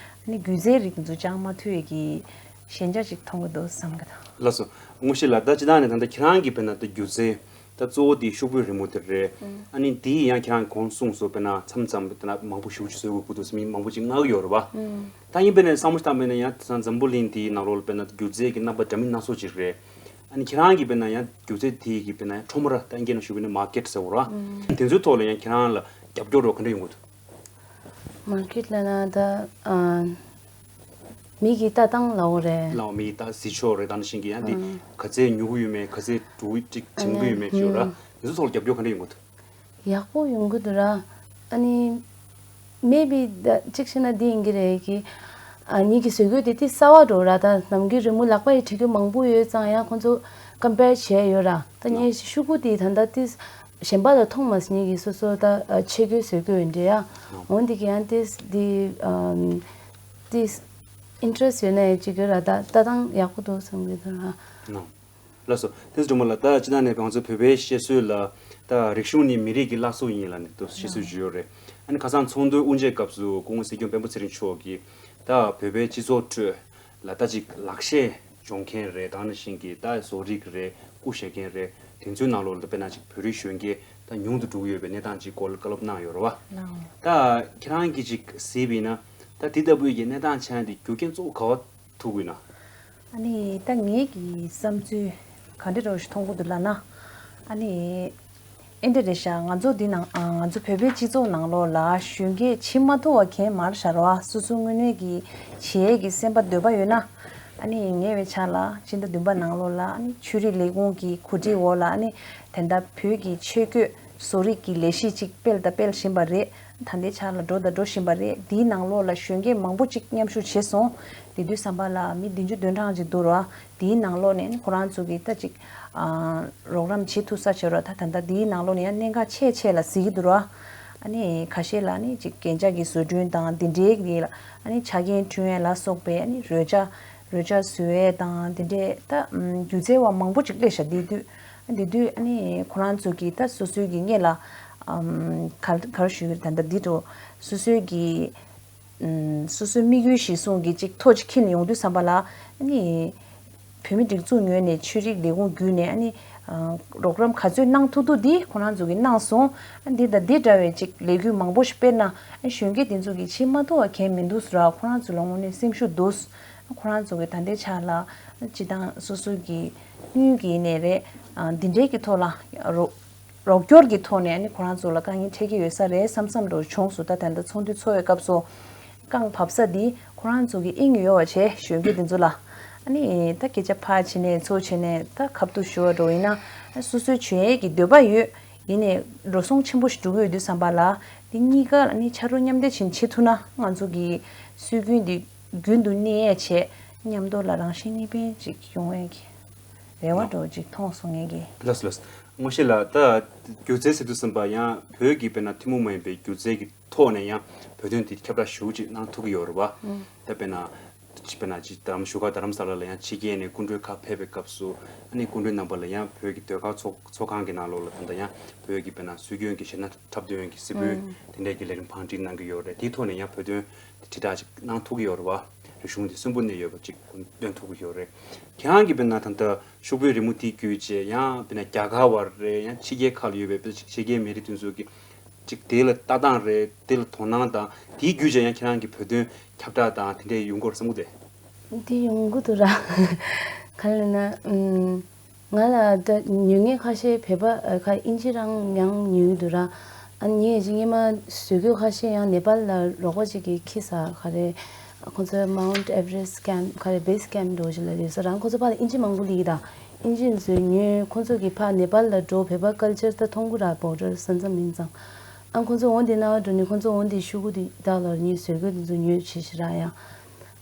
ནི་སྒྱུ་རྩལ་རིགས་ཚོ་སྦྱང་མ་ཐུབ་ཡས་ཀྱི་ཞན་ཆ་ཅིག་མཐོང་གི་འདུག་བསམ་གི་ད། ལགས་སོ། དངོས་གཞི་ལ་ད་སྤྱིར་བཏང་ནས་ད་ལྟ་ཁྱེད་རང་གི་དཔེར་ན་ད་སྒྱུ་རྩལ་ད་གཙོ་བོ་དེ་ཤོག་བུའི་རི་མོ་དེ་རེད། ཨ་ནི་དེ་ཡང་ཁྱེད་རང་གོང་གསུངས་སོ། དཔེར་ན་མཚམས་མཚམས་དཔེར་ན་མང་པོ་ཞེ་པོ་ཅིག་བཟོ་དགོས་ཀྱི་འདུག་ཟེར་མི་མང་པོ་ཅིག་མངགས་ཀྱི་ཡོད་རེད་བ། ད་ཡིན་པས་ན་བསམ་བློ་བཏང་པས་ན་ཡང་དེང་སང་འཛམ་བུ་གླིང་འདིའི་ནང་ལོགས་ལ་དཔེར་ན་སྒྱུ་རྩལ་གྱི་རྣམ་པ་འདྲ་མིན་སྣ་ཚོགས་ཅིག་རེད། ཨ་ནི་ཁྱེད་རང་གིས་དཔེར་ན་ཡང་སྒྱུ་རྩལ་དེ་གི་དཔེར་ན་ཡང་ཁྲོམ་ར་ད་ཨིན་སྐད་ནང་ཞུ་གི་ནི་མར་ཀེཊ་ཟེར་བ་རེད་བ། དེ་ཚོའི་ཐོག་ལ་ཡང་ཁྱེད་རང་ལ་རྒྱབ་སྐྱོར་རོགས་ག་འདྲ་ཡོང་གི་འདུག་མར་ཀེཊ་ལབ་ན་ད་ཨ་མི་གི་ལྟ་སྟངས་ལབ་དགོས་རེད། ལའོ་མི་གི་ལྟ་གཟིགས་ཕྱོགས་རེད། ད་ནང་བཞིན་གྱི་ཡང་དེ་ཨ་ག་ཚད་ཉོ་གི་ཡོད་མེད། ག་ཚད་འགྲོ་གི་ཅིག་འཇིམ་གི་ཡོད་མེད་ཅིག་ཡོད་ར། དེ་ཚོ་ཐོག་ལ་རྒྱབ་སྐྱོར་ག་འདྲ་ཡོང་གི་འདུག་ཡག་པོ་ཡོང་གི་འདུག་ར། ཨ་ནི་maybe ད་གཅིག་བཤད་ན་འདི་ཡིན་གྱི་རེད་ཀི། ཨ་ཉིད་ཀྱི་བཟོ་བཀོད་དེ་དེ་གསར་བ་འགྲོ་ར། ད་ནམ་རྒྱུན་རི་མོ་ལག་པ་ཡིས་བྲིས་རྒྱུ་མང་པོ་ཡོད་ཙང་ཡང་ཁོང་ཚོ་compare བྱས་ཡོད་ར། ད་ངས་ཤོག་གུ་དེ་ད་ལྟ་དེ་གཞན་པ་ལ་མཐོང་མ་སོང་། ཉིད་ཀྱི་སོ་སོ་ད་ཆས་གོས་བཟོ་བཀོད་ཡིན་འདྲ་ཡ། འོན་ཏེ་ཀྱི་ཡང་དེ་དེ་དེ་interest ཡོད་ན་ཡང་ཅིག་ཡོད་ར། ད་ལྟ་སྟངས་ཡག་པོ་འདུག་བསམ་གྱི་འདུག་ར། ལགས་སོ། བསྟན་འཛིན་སྒྲོལ་མ་ལགས། ད་སྤྱིར་བཏང་ནས་ང་ཚོ་བོད་པའི་བཤད་སྲོལ་ལ་ད་རིག་གཞུང་ནི་མི་རིགས་ཀྱི་བླ་སྲོག་ཡིན་ལབ་ནས་ད་བཤད་སྲོལ་ཅིག་ཡོད་རེད། ཨ་ནི་ཁ་སང་ཚོགས་འདུའི་དབུ་འབྱེད་སྐབས་སུ་སྐུ་ངོ་སྲིད་སྐྱོང་སྤེན་པ་ཚེ་རིང་མཆོག་གིས་ད་བོད་པའི་སྤྱི་ཚོགས་ཁྲོད་ལ་ད་ཅིག་ལག་ཤེས་སྦྱོང་མཁན་རེད། ད་ནང་བཞིན་གྱི་ད་བཟོ་རིག་རེད། སྐུ་བཞེངས་མཁན་རེད། དེ་ཚོའི་ནང་ལོགས་ལ་ད་དཔེར་ན་ཅིག་བོད་རིགས་གཞོན་སྐྱེས་ད་ཉུང་དུ་འགྲོ་གི་ཡོད་པའི་གནས་སྟངས་ཅིག་སྐོར་ལ་བཀའ་སློབ་གནང་ཡོད་རེད་བ། ད་ཁྱེད་རང་གིས་ཅིག་གཟིགས་པ་ཡིན་ན་ད་དེ་ལྟ་བུའི་གི་གནས་སྟངས་ཆགས་ཡ་དེ་རྒྱུ་རྐྱེན་གཙོ་བོ་ག་བ་ཐུག་གི་ཡོད་ན། ཨ་ནི་ད་ངེད་ཀྱི་བསམ་ཚུལ་ག་འདྲ་རོ་ཞིག་མཐོང་གི་འདུག་ལབ་ན། ཨ་ནི་ཨེ་འདྲ་རེད་ཤག་ང་ཚོ་འདི་ནང་ཨ་ང་ཚོ་བོད་པའི་སྤྱི་ཚོགས་ནང་ལོགས་ལ་གཞོན་སྐྱེས་བྱེད་མ་ཐུབ་པ་གང་མང་ཤར་བ། སོ་སོ་དངོས་གནས་ཀྱི་བྱེད་ཡས་ཀྱི་སེམས་པ་འདོད་པ་ཡོད་ན། ཨ་ནི་ཉེ་བའི་ཆར་ལ་ཕྱི་ཟླ་བདུན་པ་ནང་ལོགས་ལ་ཨ་ནི་ཆོས་རིག་ལས་ཁུངས་ཀྱི་གོ་སྒྲིག་འོག་ལ་ཨ་ནི་དེ་འདྲ་བོད་ཀྱི་ཆས་གོས་བཟོ་རིག་གི་ལས་གཞི་ཅིག་སྤེལ་དང་སྤེལ་བཞིན་པ་རེད། ད་ལྟའི་ཆར་ལ་འགྲོ་དང་འགྲོ་བཞིན་པ་རེད། འདིའི་ནང་ལོགས་ལ་གཞོན་སྐྱེས་མང་པོ་ཅིག་མཉམ་ཞུགས་བྱས་སོང་། དེ་དུས་ཙམ་པ་ལ་མི་བདུན་ཅུ་དོན་གྲངས་ཅིག་འདུག་ར། དེའི་ནང་ལོགས་ནས་ཁོ་རང་ཚོ་གིས་ད་ཅིག་ཨ་རོགས་རམ་བྱེད་ཐུབ་ས་བྱས་ར། ད་ད་ལྟ་དེའི་ནང་ལོགས་ནས་ཡང་གནད་འགག་ཆེ་ཆེ་ལ་གཟིགས་ཀྱི་འདུག་ར། ཨ་ནི་ཁ་ཤས་ལ་ནི་ཅིག་རྒྱན་ཆ་གི་བཟོ་སྐྲུན་དང་དེ་འདྲའི་གི་ལ་ཨ་ནི་ཆ་རྐྱེན་བསྐྲུན་ཡས་ལ་སོགས་པའི་ཨ་ནི་རོལ་ཆ་རོལ་ཆ་བཟོ་ཡས་དང་དེ་འདྲའི་ད་སྒྱུ་རྩལ་བ་མང་པོ་ཅིག་སླེབས་ཤག་དེ་དུས། དེ་དུས་ཨ་ནི་ཁོ་རང་ཚོ་གིས་ད་སོ་སོའི་གི་སྔོན་ལ་ཨམ་ག་ག་རེ་ཞུ་གི་རེད། ད་ལྟ་འདི་འགྲོ་སོ་སོའི་གི་ཨམ་སོ་སོའི་དམིགས་ཡུལ་གཞིར་བཟུང་གི་ཅིག་ཐོ་ཅིག་ཁྱེར་ནས་ཡོང་དུས་ཙམ་པ་ལ་ཨ་ནི་བོད་མི་སྒྲིག་འཛུགས་ངོས་ནས་ཆོས་རིག་ལས་ཁུངས་བརྒྱུད་ནས་ཨ་ནི་ཨ་རོགས་རམ་ག་ཚོད་གནང་ཐུབ་ཐུབ་འདི་ཁོ་རང་ཚོ་གིས་གནང་སོང་། ཨ་འདི་དང་འདི་འདྲ་བའི་ཅིག་ལས་འགུལ་མང་པོ་ཞིག་སྤེལ་ན་ཨ་གཞོན་སྐྱེས་དེ་ཚོ་གིས་བྱེད་མ་ཐུབ་པ་གང་མི་འདུག་ཟེར་ར། ཁོ་རང་ཚོ་ལ་དངོས་གནས་སེམས་ཤུགས་འདུག་ཁོ་རང་ཚོ་གི་ད་ལྟའི་ཆ་ལ་སྤྱི་བཏང་སོ་སོ་གི་དངུལ་གྱི་ནས་རེད། ཨ་འདི་འདྲའི་གི་ཐོག་ལ་རོགས་རོགས་སྐྱོར་གྱི་ཐོག་ནས་ཨ་ནི་ཁོ་རང་ཚོ་ལ་དཀའ་ངལ་འཕྲད་ཀྱི་ཡོད་ས་རེད་བསམ་བསམ་འདྲ་བྱུང་སོང་། ད་ད་ལྟ་ཚོགས་འདུ་ཚོགས་པའི་སྐབས་སུ་རྐང་བབས་ས་འདི་ཁོ་རང་ཚོ་གི་དབྱིངས་ཡོད་པ་བྱས་གཞོན་སྐྱེས་འདི་ཚོ་ལ་ཨ་ནི་ད་སྐད་ཆ་ཕར་བྱས་ནས་ཚུར་བྱས་ནས་ད་ཁ་ཐུག་ཞུ་བ་འདྲ་ཡིན་ན་སོ་སོའི་བྱེད་ཡས་ཀྱི་འདོད་པ་ཡོད། ཡིན་ནའི་འགྲོ་སོང་ཆེན་པོ་ཞིག་འགྲོ་གི་ཡོད་དུས་ཙམ་པ་ལ། འདི་གཉིས་ཀ་ལ་ནི་ཕྱག་རོགས་མཉམ་འདེགས་བྱེད་བྱེད་ཐུབ་ན། ང་ཚོ་གི་སྲོལ་རྒྱུན་འདི་རྒྱུན་དུ་གནས་ཡས་ཆེད་མཉམ་དུ་ལ་རང་བཞིན་གཉིས་ཕན་ཅིག་ཡོང་ཡས་ཀྱི་རེ་བ་ལགས། འདྲ་བོ་ཅིག་མཐོང་སོང་ངས་ཀྱི། ལགས་སོ་ལགས་སོ། ངོ་ཤེས་ལགས། ད་སྒྱུ་རྩལ་ཟེར་དུས་ཙམ་པ་ཡང་བོད་ཀྱི་དཔེར་ན་ཐུན་མོང་མ་ཡིན་པའི་སྒྱུ་རྩལ་གྱི་ཐོག་ནས་ཡང་བོད་དོན་དེ་ཁྱབ་བསྒྲགས་ཞེ་པོ་ཅིག་གནང་ཐུབ་ཀྱི་ཡོད་རེད་བ། ཨང་། ད་དཔེར་ན། ཅིག་དཔེར་ན་ཅིག་དྷ་རམ་བཞུགས་སྒར་དྷ་རམ་ས་ལ་ལ་ཡང་ཕྱི་རྒྱལ་ནས་སྐུ་མགྲོན་ཁག་ཕེབས་པའི་སྐབས་སུ། ཨ་ནི་སྐུ་མགྲོན་རྣམ་པ་ལ་ཡང་བོད་ཀྱི་ཟློས་གར་ཚོགས་ཚོགས་ཁང་གི་ནང་ལོགས་ལ་ད་ལྟ་ཡང་བོད་ཀྱི་དཔེར་ན་སྲོལ་རྒྱུན་གྱི་གཞས་སྣ་འཁྲབ་སྟོན་གྱི་གཟིགས་འབུལ། ཨང་། དེ་འདྲས་ཀྱི་ལས་རིམ་བང་སྒྲིག་གནང་གི་ཡོད་རེད། དེའི་ཐོག་ནས་ཡང་བོད་དོན་དེ་དྲིལ་བསྒྲགས་ཅིག་གནང་ཐུབ་ཀྱི་ཡོད་རེད་བ། རིག་གཞུང་དེ་གསོན་པོ་གནས་ཡོད་པ་ཅིག་སྟོན་ཐུབ་ཀྱི་ཡོད་རེད། ཁྱེད་རང་གིས་དཔེར་ན་ད་ལྟ་ཤོག་བུའི་རི་མོ་དེ་བརྒྱུད་བྱས་ཡང་དཔེར་ན་རྒྱ་གར་བ་རེད། ཡང་ཕྱི་རྒྱལ་ཁག་ལ་ཡོད་པའི་དཔེར་ན་ཕྱི་རྒྱལ་མི་རིགས་དེ་ཚོ་གི་ཅིག་དེ་ལ་ལྟ་སྟངས་རེད། དེ་ལ་དོ་སྣང་དང་དེའི་བརྒྱུད་བྱས་ཡང་ཁྱེད་རང་གི་བོད་དོན་ཁྱབ་བསྒྲགས་དང་དེ་འདྲས་ཡོང་གི་ཡོད་རེད་བསམ་གྱི་འདུག་དེ། དེ་ཡོང་གི་འདུག་ར། ག་རེ་ལབ་ན། ཨུམ། ང་ལ་ད་ཉུང་ངུ་ཁ་ཤས་བོད་པ་ཨ་ཁ་ཨིན་ཇི་རང་ཡང་ཉོས་འདུག་ར། ཨ་ནི་ངས་ཅིག་སྔོན་མ་བཟོ་བཀོད་ཁ་ཤས་ཡང་ནེ་པཱལ་ལ་རོགས་པ་ཅིག་གིས་འཁྱེར་ས། ག་རེ། ཁོང་ཚོའི་Mount Everest camp ག་རེ་base camp འདྲ་བོ་ཞིག་ལ་ཡོད་ས་རང་། ཁོང་ཚོ་ཕར་ལ་ཨིན་ཇི་མང་པོ་ལབ་ཀྱི་ད། ཨིན་ཇི་ཚོས་ཉོས། ཁོང་ཚོ་གིས་ཕར་ནེ་པཱལ་ལ་འགྲོ། བོད་པ་ཀལ་ཅར་ད་མཐོང་གི་ར། བོར་ཌར་ས་མཚམས་ཡིན་ཙང་། ཨ་ཁོང་ཚོ་འོང་དེ་ན་འགྲོ་ནི། ཁོང་ཚོ་འོང་དེ་ཤོག་གུ་དེ་བདག་ལ་ཉོས། བཟོ་བཀོད་དེ་ཚོ་ཉོས་བྱས་ཤི་ར་ཡ།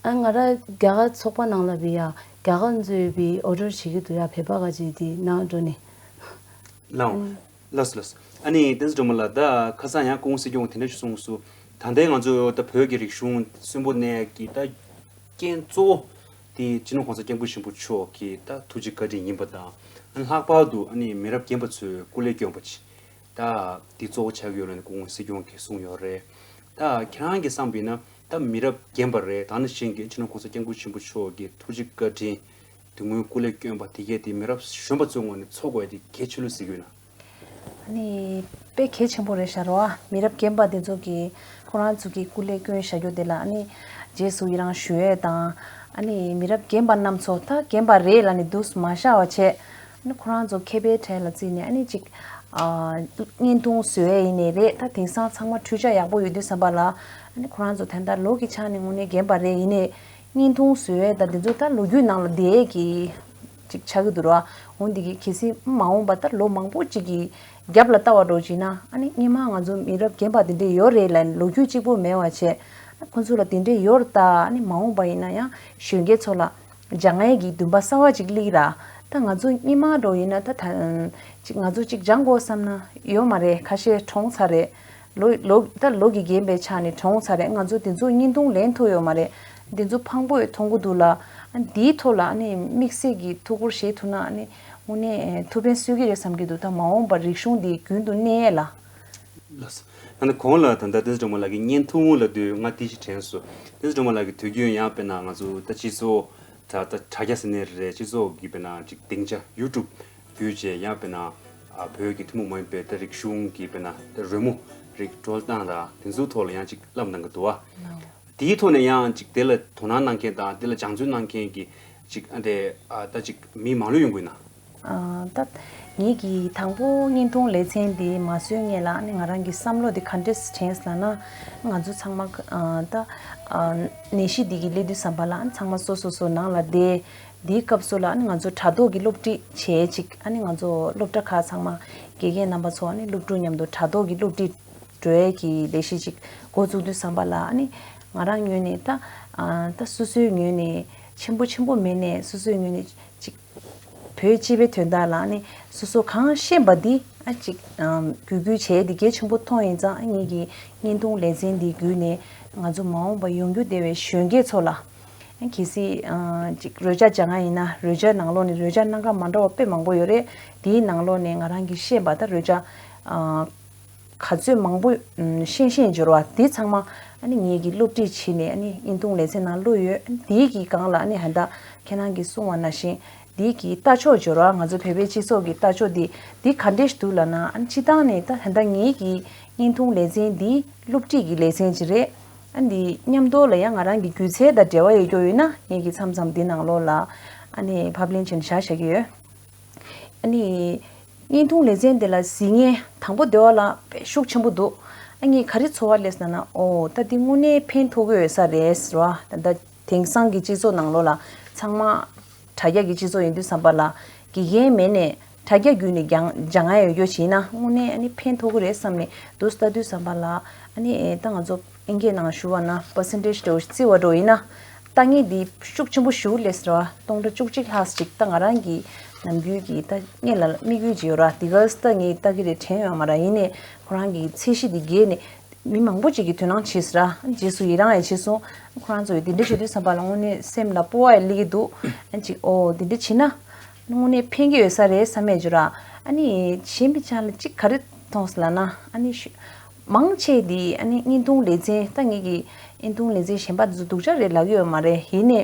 ཨ་ང་ར་རྒྱ་གར་ཚོགས་པ་ནང་ལ་བི་ཡ་རྒྱ་གར་ཚོས་བི་ཨོ་ཌར་བྱེད་ཀྱི་འདུག་ཡ། བོད་པ་ག་ཅིག་དེ་ནང་འགྲོ་ནི། ལའོ། ལགས་སོ་ལགས་སོ། ཨ་ནི་བསྟན་འཛིན་སྒྲོལ་མ་ལགས། ད་ཁ་སང་ཡང་སྐུ་ངོ་སྲིད་སྐྱོང་དེ་འདྲ་ཞིག་གསུངས་སོང་། ད་ལྟའི་ང་ཚོ་ད་བོད་ཀྱི་རིག་གཞུང་གསོན་པོ་གནས་ཀྱི་ད་རྐྱེན་གཙོ་བོ་དེ་སྤྱི་ནོར་༸གོང་ས་༸སྐྱབས་མགོན་ཆེན་པོ་མཆོག་གི་ད་ཐུགས་རྗེ་བཀའ་དྲིན་ཡིན་པ་དང་། ཨ་ནི་ལྷག་པར་དུ་ཨ་ནི་མི་རབས་རྒན་པ་ཚོས་སྐུ་ལས་བསྐྱོན་པ་ཅིག་ད་འདི་གཙོ་བོ་ཆགས་ཀྱི་ཡོད་རེད་ནས་སྐུ་ངོ་སྲིད་སྐྱོང་གིས་གསུངས་ཡོད་རེད། ད་ཁྱེད་རང་གིས་བསམ་པ་ཡིན་ན་ད་མི་རབས་རྒན་པ་རེད། ད་ནང་བཞིན་གྱི་སྤྱི་ནོར་༸གོང་ས་༸སྐྱབས་མགོན་ཆེན་པོ་མཆོག་གི་ཐུགས་རྗེ་བཀའ་དྲིན། དེ་སྔོན་སྐུ་ལས་བསྐྱོན་པ་དེ་གས་དེ་མི་རབས་གཞོན་པ་ཚོའི་ངོས་ནས་ཚོར་དགོས་ཡ་དེ་གལ་ཆེ་ལོས་ཟེར་གྱི་ཡོད་ན། ཨ་ནི་དཔེ་གལ་ཆེན་པོ་རེད་ཤག་རོ། ཨ་མི་རབས་རྒན་པ་དེ་ཚོ་གིས་ཁོ་རང་ཚོ་གི་སྐུ་ལས་བསྐྱོན་བཞག་རྒྱུ་དེ་ལ་ཨ་ནི་རྗེས་སུ་ཡི་རང་ཞུ་ཡས་དང་། ཨ་ནི་མི་རབས་རྒན་པ་རྣམ་ཚོ་ད་རྒན་པ་རེད་ལབ་ནས་འདུག་མ་བཞག་པ་བྱས། ཨ་ནི་ཁོ་རང་ཚོ་མཁས་པའི་གྲས་ལ་བརྩིས་ནས་ཨ་ནི་ཅིག་ཨ་བརྙན་ཐུང་བཟོ་ཡས་ཡིན་ནའི་རེད། ད་དེང་སང་ཚང་མ་འཕྲུལ་ཆ་ཡག་པོ་ཡོད་དུས་ཙམ་པ་ལ། ཨ་ནི་ཁོ་རང་ཚོ་ད་ལྟ་ལོ་གི་ཆ་ནས་དངོས་གནས་རྒན་པ་རེད། ཡིན་ནའི་བརྙན་ཐུང་བཟོ་ཡས་དང་དེ་ཚོ་ད་ལོ་རྒྱུས་ནང་ལ་བསྡད་ཡས་ཀྱི་ཅིག་ཆགས་ཀྱི་འདུག་ར། འོ་འདི་གི་གལ་སྲིད་མ་འོངས་པ་ད་ལོ་མང་པོ་ཅིག་གི་རྒྱབ་ལ་ལྟ་བ་འདྲ་བྱས་ན། ཨ་ནི་སྔོན་མ་ང་ཚོ་མི་རབས་རྒན་པ་དེ་འདྲས་ཡོད་རེད་ལབ་ལོ་རྒྱུས་གཅིག་པོ་མེད་པ་བྱས། ཁོ་ཚོ་ལ་དེ་འདྲས་ཡོད་རེད། ད་ཨ་ནི་མ་འོངས་པ་ཡིན་ན་ཡང་གཞོན་སྐྱེས་ཚོ་ལ་སྦྱང་ཡས་ཀྱི་འདུན་པ་གསར་པ་ཅིག་སླེབས་ར། ད་ང་ཚོ་སྔོན་མ་འདྲ་ཡིན་ན་ད་ད་ཅིག་ང་ཚོ་ཅིག་སྦྱང་དགོས་བསམ་ན་ཡོད་མ་རེད། ཁ་ཤས་གྲོངས་ཚར་རེད། ལོ་ལོ་ད་ལོ་གི་རྒན་པའི་ཆ་ནས་གྲོངས་ཚར་རེད། ང་ཚོ་དེ་ཚོ་བརྙན་ཐུང་ལེན་ཐུབ་ཡོད་མ་རེད། དེ་ཚོ་ཕངས་པོས་མཐོང་གི་འདུག་ལ། ཨ་འདིའི་ཐོག་ལ་ཨ་ནི་དམིགས་བསལ་གྱི་ཐུགས་ཁུར་བཞེས་ཐུབ་ན་ཨ་ནི་དངོས་གནས་ཐུགས་ཕན་གསོས་ཀྱི་རེད་བསམ་གྱི་འདུག་ད་མ་འོངས་པར་རིག་གཞུང་འདི་རྒྱུན་དུ་གནས་ཡས་ལ། ལགས་སོ། ཨ་ནི་གོང་ལ་ད་ལྟ་བསྟན་འཛིན་སྒྲོལ་མ་ལགས་ཀྱི་བརྙན་ཐུང་ལབ་དུས་ང་དེ་ཅིག་དྲན་སོང་། བསྟན་འཛིན་སྒྲོལ་མ་ལགས་ཀྱི་དུས་རྒྱུན་ཡང་དཔེར་ན་ང་ཚོ་ད་སྤྱི་ཚོགས་ད་ད་དྲ་རྒྱ་ཟེར་ནའི་རེད། སྤྱི་ཚོགས་ཀྱི་དཔེར་ན་ཅིག་སྡིངས་ཆ་ཡུ་ཊུབ་བརྒྱུད་བྱས་ཡང་དཔེར་ན་ཨ་བོད་ཀྱི་ཐུན་མོང་མ་ཡིན་པའི་ད་རིག་གཞུང་གི་དཔེར་ན་ད་རོལ་མོ་རིགས་དཀྲོལ་སྟངས་དང་དེ་ཚོའི་ཐོག་ལ་ཡང་ཅིག་བསླབ་གནང་གི་འདུག་བ། དེའི་ཐོག་ནས་ཡང་ཅིག་དེ་ལ་དོ་སྣང་གནང་མཁན་དང་དེ་ལ་སྦྱང་བརྩོན་གནང་མཁན་གྱི་ཅིག་ཨ་དེ་ཨ་ད་ཅིག་མི་མང་ལོས་ཡོང་གི་ཡོད་ན། ཨ་ད་ངེད་ཀྱི་དང་པོ་བརྙན་ཐུང་ལེ་ཚན་འདི་མ་བཟོས་སྔོན་ལ་ཨ་ནི་ང་རང་གི་བསམ་བློ་འདི་ག་འདྲས་དྲན་སོང་ལབ་ན། ང་ཚོ་ཚང་མ་ཨ་ད་ཨ་ནད་གཞི་འདི་གི་སླེབས་དུས་ཙམ་པ་ལ་ཨ་ཚང་མ་སོ་སོ་སོ་ནང་ལ་བསྡད། འདིའི་སྐབས་སུ་ལ་ཨ་ནི་ང་ཚོ་དྲ་ཐོག་གི་སློབ་ཁྲིད་བྱས་ཅིག་ཨ་ནི་ང་ཚོ་སློབ་གྲྭ་ཁག་ཚང་མ་དགེ་རྒན་རྣམ་པ་ཚོ་ཨ་ནི་སློབ་ཕྲུག་མཉམ་དུ་དྲ་ཐོག་གི་སློབ་ཁྲིད་འགྲོ་ཡས་ཀྱི་ལས་གཞི་ཅིག་འགོ་བཙུགས་དུས་ཙམ་པ་ལ། ཨ་ནི་ང་རང་ངོས་ནས་ད་ཨ་ད་སོ་སོའི་ངོས་ནས་ཆེན་པོ་ཆེན་པོ་མེད་ནས་སོ་སོའི་ངོས་ནས་ཅིག་བོད་སྤྱི་པའི་དོན་དག་ལ་ཨ་ནི་སོ་སོ་གང་ཤེས་པ་འདི་ཨ་ཅིག་ཨམ་བརྒྱུད་སྐུལ་བྱས་ཏེ་གལ་ཆེན་པོ་མཐོང་ཡིན་ཙང་། ཨ་ངེད་ཀྱི་བརྙན་ཐུང་ལེ་ཚན་འདི་བརྒྱུད་ནས་ང་ཚོ་མ་འོངས་པ་ཡོང་རྒྱུ་བསྡད་པའི་གཞོན་སྐྱེས་ཚོ་ལ། ཨ་གལ་སྲིད་ཨ་ཅིག་རོལ་ཆ་སྦྱང་ཡ་ཡིན་ན་རོལ་ཆའི་ནང་ལོགས་ནས་རོལ་ཆ་སྣ་ཁ་མ་འདྲ་བ་དཔེ་མང་པོ་ཡོད་རེད། དེའི་ནང་ལོགས་ནས་ང་རང་གིས་ཤེས་པ་ད་རོལ་ཆ་ཨ་ག་ཚོད་མང་པོ་ཨམ་ཤེས་ཤེས་འབྱོར་བ་དེ་ཚང་མ་ཨ་ནི་ངེད་ཀྱིས་སློབ་ཁྲིད་བྱས་ནས་ཨ་ནི་བརྙན་ཐུང་ལེ་ཚན་ནང་བླུགས་ཡོད། དེའི་གི་སྒང་ལ་ཨ་ནི་ཧ་ད་ཁྱེད་རང་གིས་གསུངས་པ་ནང་བཞིན་དེའི་གི་ལྟ་ཕྱོགས་འབྱོར་བ། ང་ཚོ་བོད་པའི་སྤྱི་ཚོགས་ཀྱི་ལྟ་ཕྱོགས་འདི་འདི་ག་འདྲས་ཞིག་འདུག་ལབ་ན། ཨ་ནི་སྤྱིར་བཏང་ནས་ད་ཧ་ད་ངེད་ཀྱི་བརྙན་ཐུང་ལེ་ཚན་འདི་སློབ་ཁྲིད་ཀྱི་ལེ་ཚན་ཅིག་རེད། ཨ་འདི་མཉམ་དུ་ལ་ཡང་ང་རང་གི་སྒྱུ་རྩལ་དང་འབྲེལ་བ་ཡོད་རྒྱུ་ཡོད་ན་ངེད་ཀྱིས་མཚམས་མཚམས་འདི་ནང་ལོགས་ལ་ཨ་ནི་ཕབ་ལེན་བྱས་ནས་བཞག་བཞག་གི་ཡོད། ཨ་ནི་བརྙན་ཐུང་ལེ་ཚན་དེ་ལ་གཟིགས་མཁན་དང་པོ་དེ་བ་ལ་དཔེ་ཤུགས་ཆེན་པོ་འདུག་ཨ་ངས་ག་རེ་ཚོར་བ་སླེབས་སོང་ན། ཨོ་ད་འདི་དངོས་གནས་ཕན་ཐོགས་ཀྱི་ཡོད་ས་རེད་ཟེར་བ། ད་ལྟ་དེང་སང་གི་སྤྱི་ཚོགས་ནང་ལོགས་ལ་ཚང་མ་དྲ་རྒྱ་གི་སྤྱི་ཚོགས་ཡིན་དུས་ཙམ་པ་ལ་དགེ་རྒན་མེད་ནས་ དྲ་རྒྱ་བརྒྱུད་ནས་སྦྱང་སྦྱང་ཡ་ཡོད་རྒྱུ་བྱས་ན་དངོས་གནས་ཨ་ནི་ཕན་ཐོགས་ཀྱི་རེད་བསམ་ནས་འདུག་ལྟ་དུས་ཙམ་པ་ལ་ཨ་ནི་ད་ང་ཚོ་ཨིན་སྐད་ནང་ཞུ་བ་ན་པར་སེན་ཊེ་ཇི་འདྲ་བོ་ཞིག་བརྩི་བ་འདྲ་བོ་ཡིན་ན། ལྟ་ངན་འདི་ཤུགས་ཆེན་པོ་ཞེ་པོ་སླེབས་སོང་ར། སྟོང་ཕྲག་བཅུ་གཅིག་ལྷག་ཅིག་ད་ང་རང་གི་ནམ་རྒྱུན་གྱི་ད་སྔོན་ལ་དམིགས་ཡུལ་ཅིག་ཡོད་ར། དེ་ག་ད་ངས་ལྟ་གི་རེད་དྲན་ཡོད་མ་ར། ཡིན་ནའི་ཁོ་རང་གི་ཚད་གཞི་འདི་བརྒལ་ནས་མི་མང་པོ་ཅིག་གིས་དོ་སྣང་བྱས་སོང་ར། རྗེས་སུ་ཡི་རང་ཡང་བྱས་སོང་། ཁོ་རང་ཚོ་ཡིས་འདི་འདྲ་བྱེད་དུས་ཙམ་པ་ལ་དངོས་གནས་སེམས་ལ་སྤོབས་པ་ཡང་སླེབས་ཀྱི་འདུག་ཨ་ཅིག་ཨོ་འདི་འདྲ་བྱས་ན་དངོས་གནས་ཕན་གྱི་ཡོད་ས་རེད་བསམ་ཡས་ཅིག་ར། ཨ་ནི་གཞན་པའི་ཆ་ལ་ཅིག་ག་རེ་མཐོང་སོང་ལབ་ན་ཨ་ནི་ཤུ་མང་ཆེ་འདི་ཨ་ནི་བརྙན་ཐུང་ལེ་ཚན། ད་ངེད་ཀྱི་བརྙན་ཐུང་ལེ་ཚན་གཞན་པ་འདི་ཚོ་སྡུག་ཅག་རེད་ལབ་ཀྱི་ཡོད་མ་རེད། ཡིན་ནའི་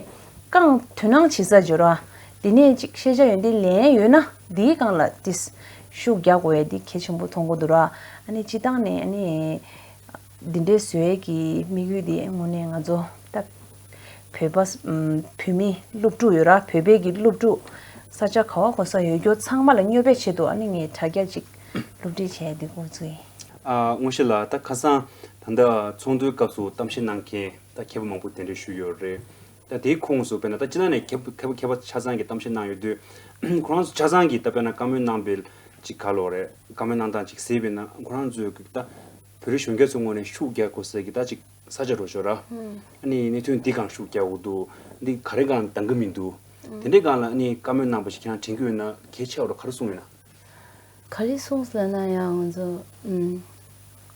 རྐང་དོ་སྣང་བྱེད་ས་འབྱོར་བ། དེ་ནས་ཅིག་ཤེས་བྱ་ཡོན་ཏན་ལེན་ཡོད་ན་འདིའི་སྒང་ལ་ཏིས་ཤུགས་རྒྱག་དགོས་ཡ་འདི་གལ་ཆེན་པོ་མཐོང་གི་འདུག་ར། ཨ་ནི་སྤྱི་བཏང་ནས་ཨ་ནི་འདི་འདྲའི་བཟོ་ཡས་ཀྱི་དམིགས་ཡུལ་འདི་དངོས་གནས་ང་ཚོ་ད་བོད་པ་ཨམ་བོད་མི་སློབ་ཕྲུག་ཡོད་ར། བོད་པའི་གི་སློབ་ཕྲུག་ས་ཆ་ག་བ་གོ་ས་ཡོད་རྒྱུ་ཚང་མ་ལ་སྙོབ་པའི་ཆེད་དུ་ཨ་ནི་ངས་དྲ་རྒྱ་ཅིག་སློབ་ཁྲིད་བྱས་ཏེ་འགོ་བཙུགས་ཡིན། ཨ་དངོས་གཞི་ལ་ད་ཁ་སང་ད་ལྟ་ཚོགས་འདུའི་སྐབས་སུ་གཏམ་བཤད་གནང་མཁན་ད་མཁས་པ་མང་པོ་གདན་འདྲེན་ཞུས་ཡོད་རེད། ད་དེའི་ཁོངས་སུ་དཔེར་ན་ད་སྤྱི་ནང་ནས་མཁས་པ་མཁས་པ་མཁས་པ་ཆ་ཚང་གིས་གཏམ་བཤད་གནང་ཡོད་དུས་ཁོ་རང་ཚོ་ཆ་ཚང་གིས་ད་དཔེར་ན་བཀའ་མོལ་གནང་པའི་ཅིག་ག་ལོག་རེད། བཀའ་མོལ་གནང་སྟངས་ཅིག་གཟིགས་པས་ན་ཁོ་རང་ཚོས་ད་བོད་རིགས་གཞོན་སྐྱེས་ཚོ་ངོས་ནས་ཤུགས་རྒྱག་དགོས་ཟེར་གི་ད་ཅིག་ས་ཆ་རོ་ཤོར་ར། ཨ་ནི་གནད་དོན་འདི་གང་ཤུགས་རྒྱག་དགོས་འདུག་འདི་ག་རེ་གང་འདང་གི་མི་འདུག་དེ་འདྲའི་སྒང་ལ་ཨ་ནི་བཀའ་མོལ་གནང་པ་ཞིག་ཁྱེད་རང་དྲན་གྱི་ཡོད་ན་གལ་ཆེ་བ་ར་ག་རེ་གསུངས་ཡོད་ན། ག་རེ་གསུངས་ལབ་ན་ཡང་ང་ཚོ་ཨུམ་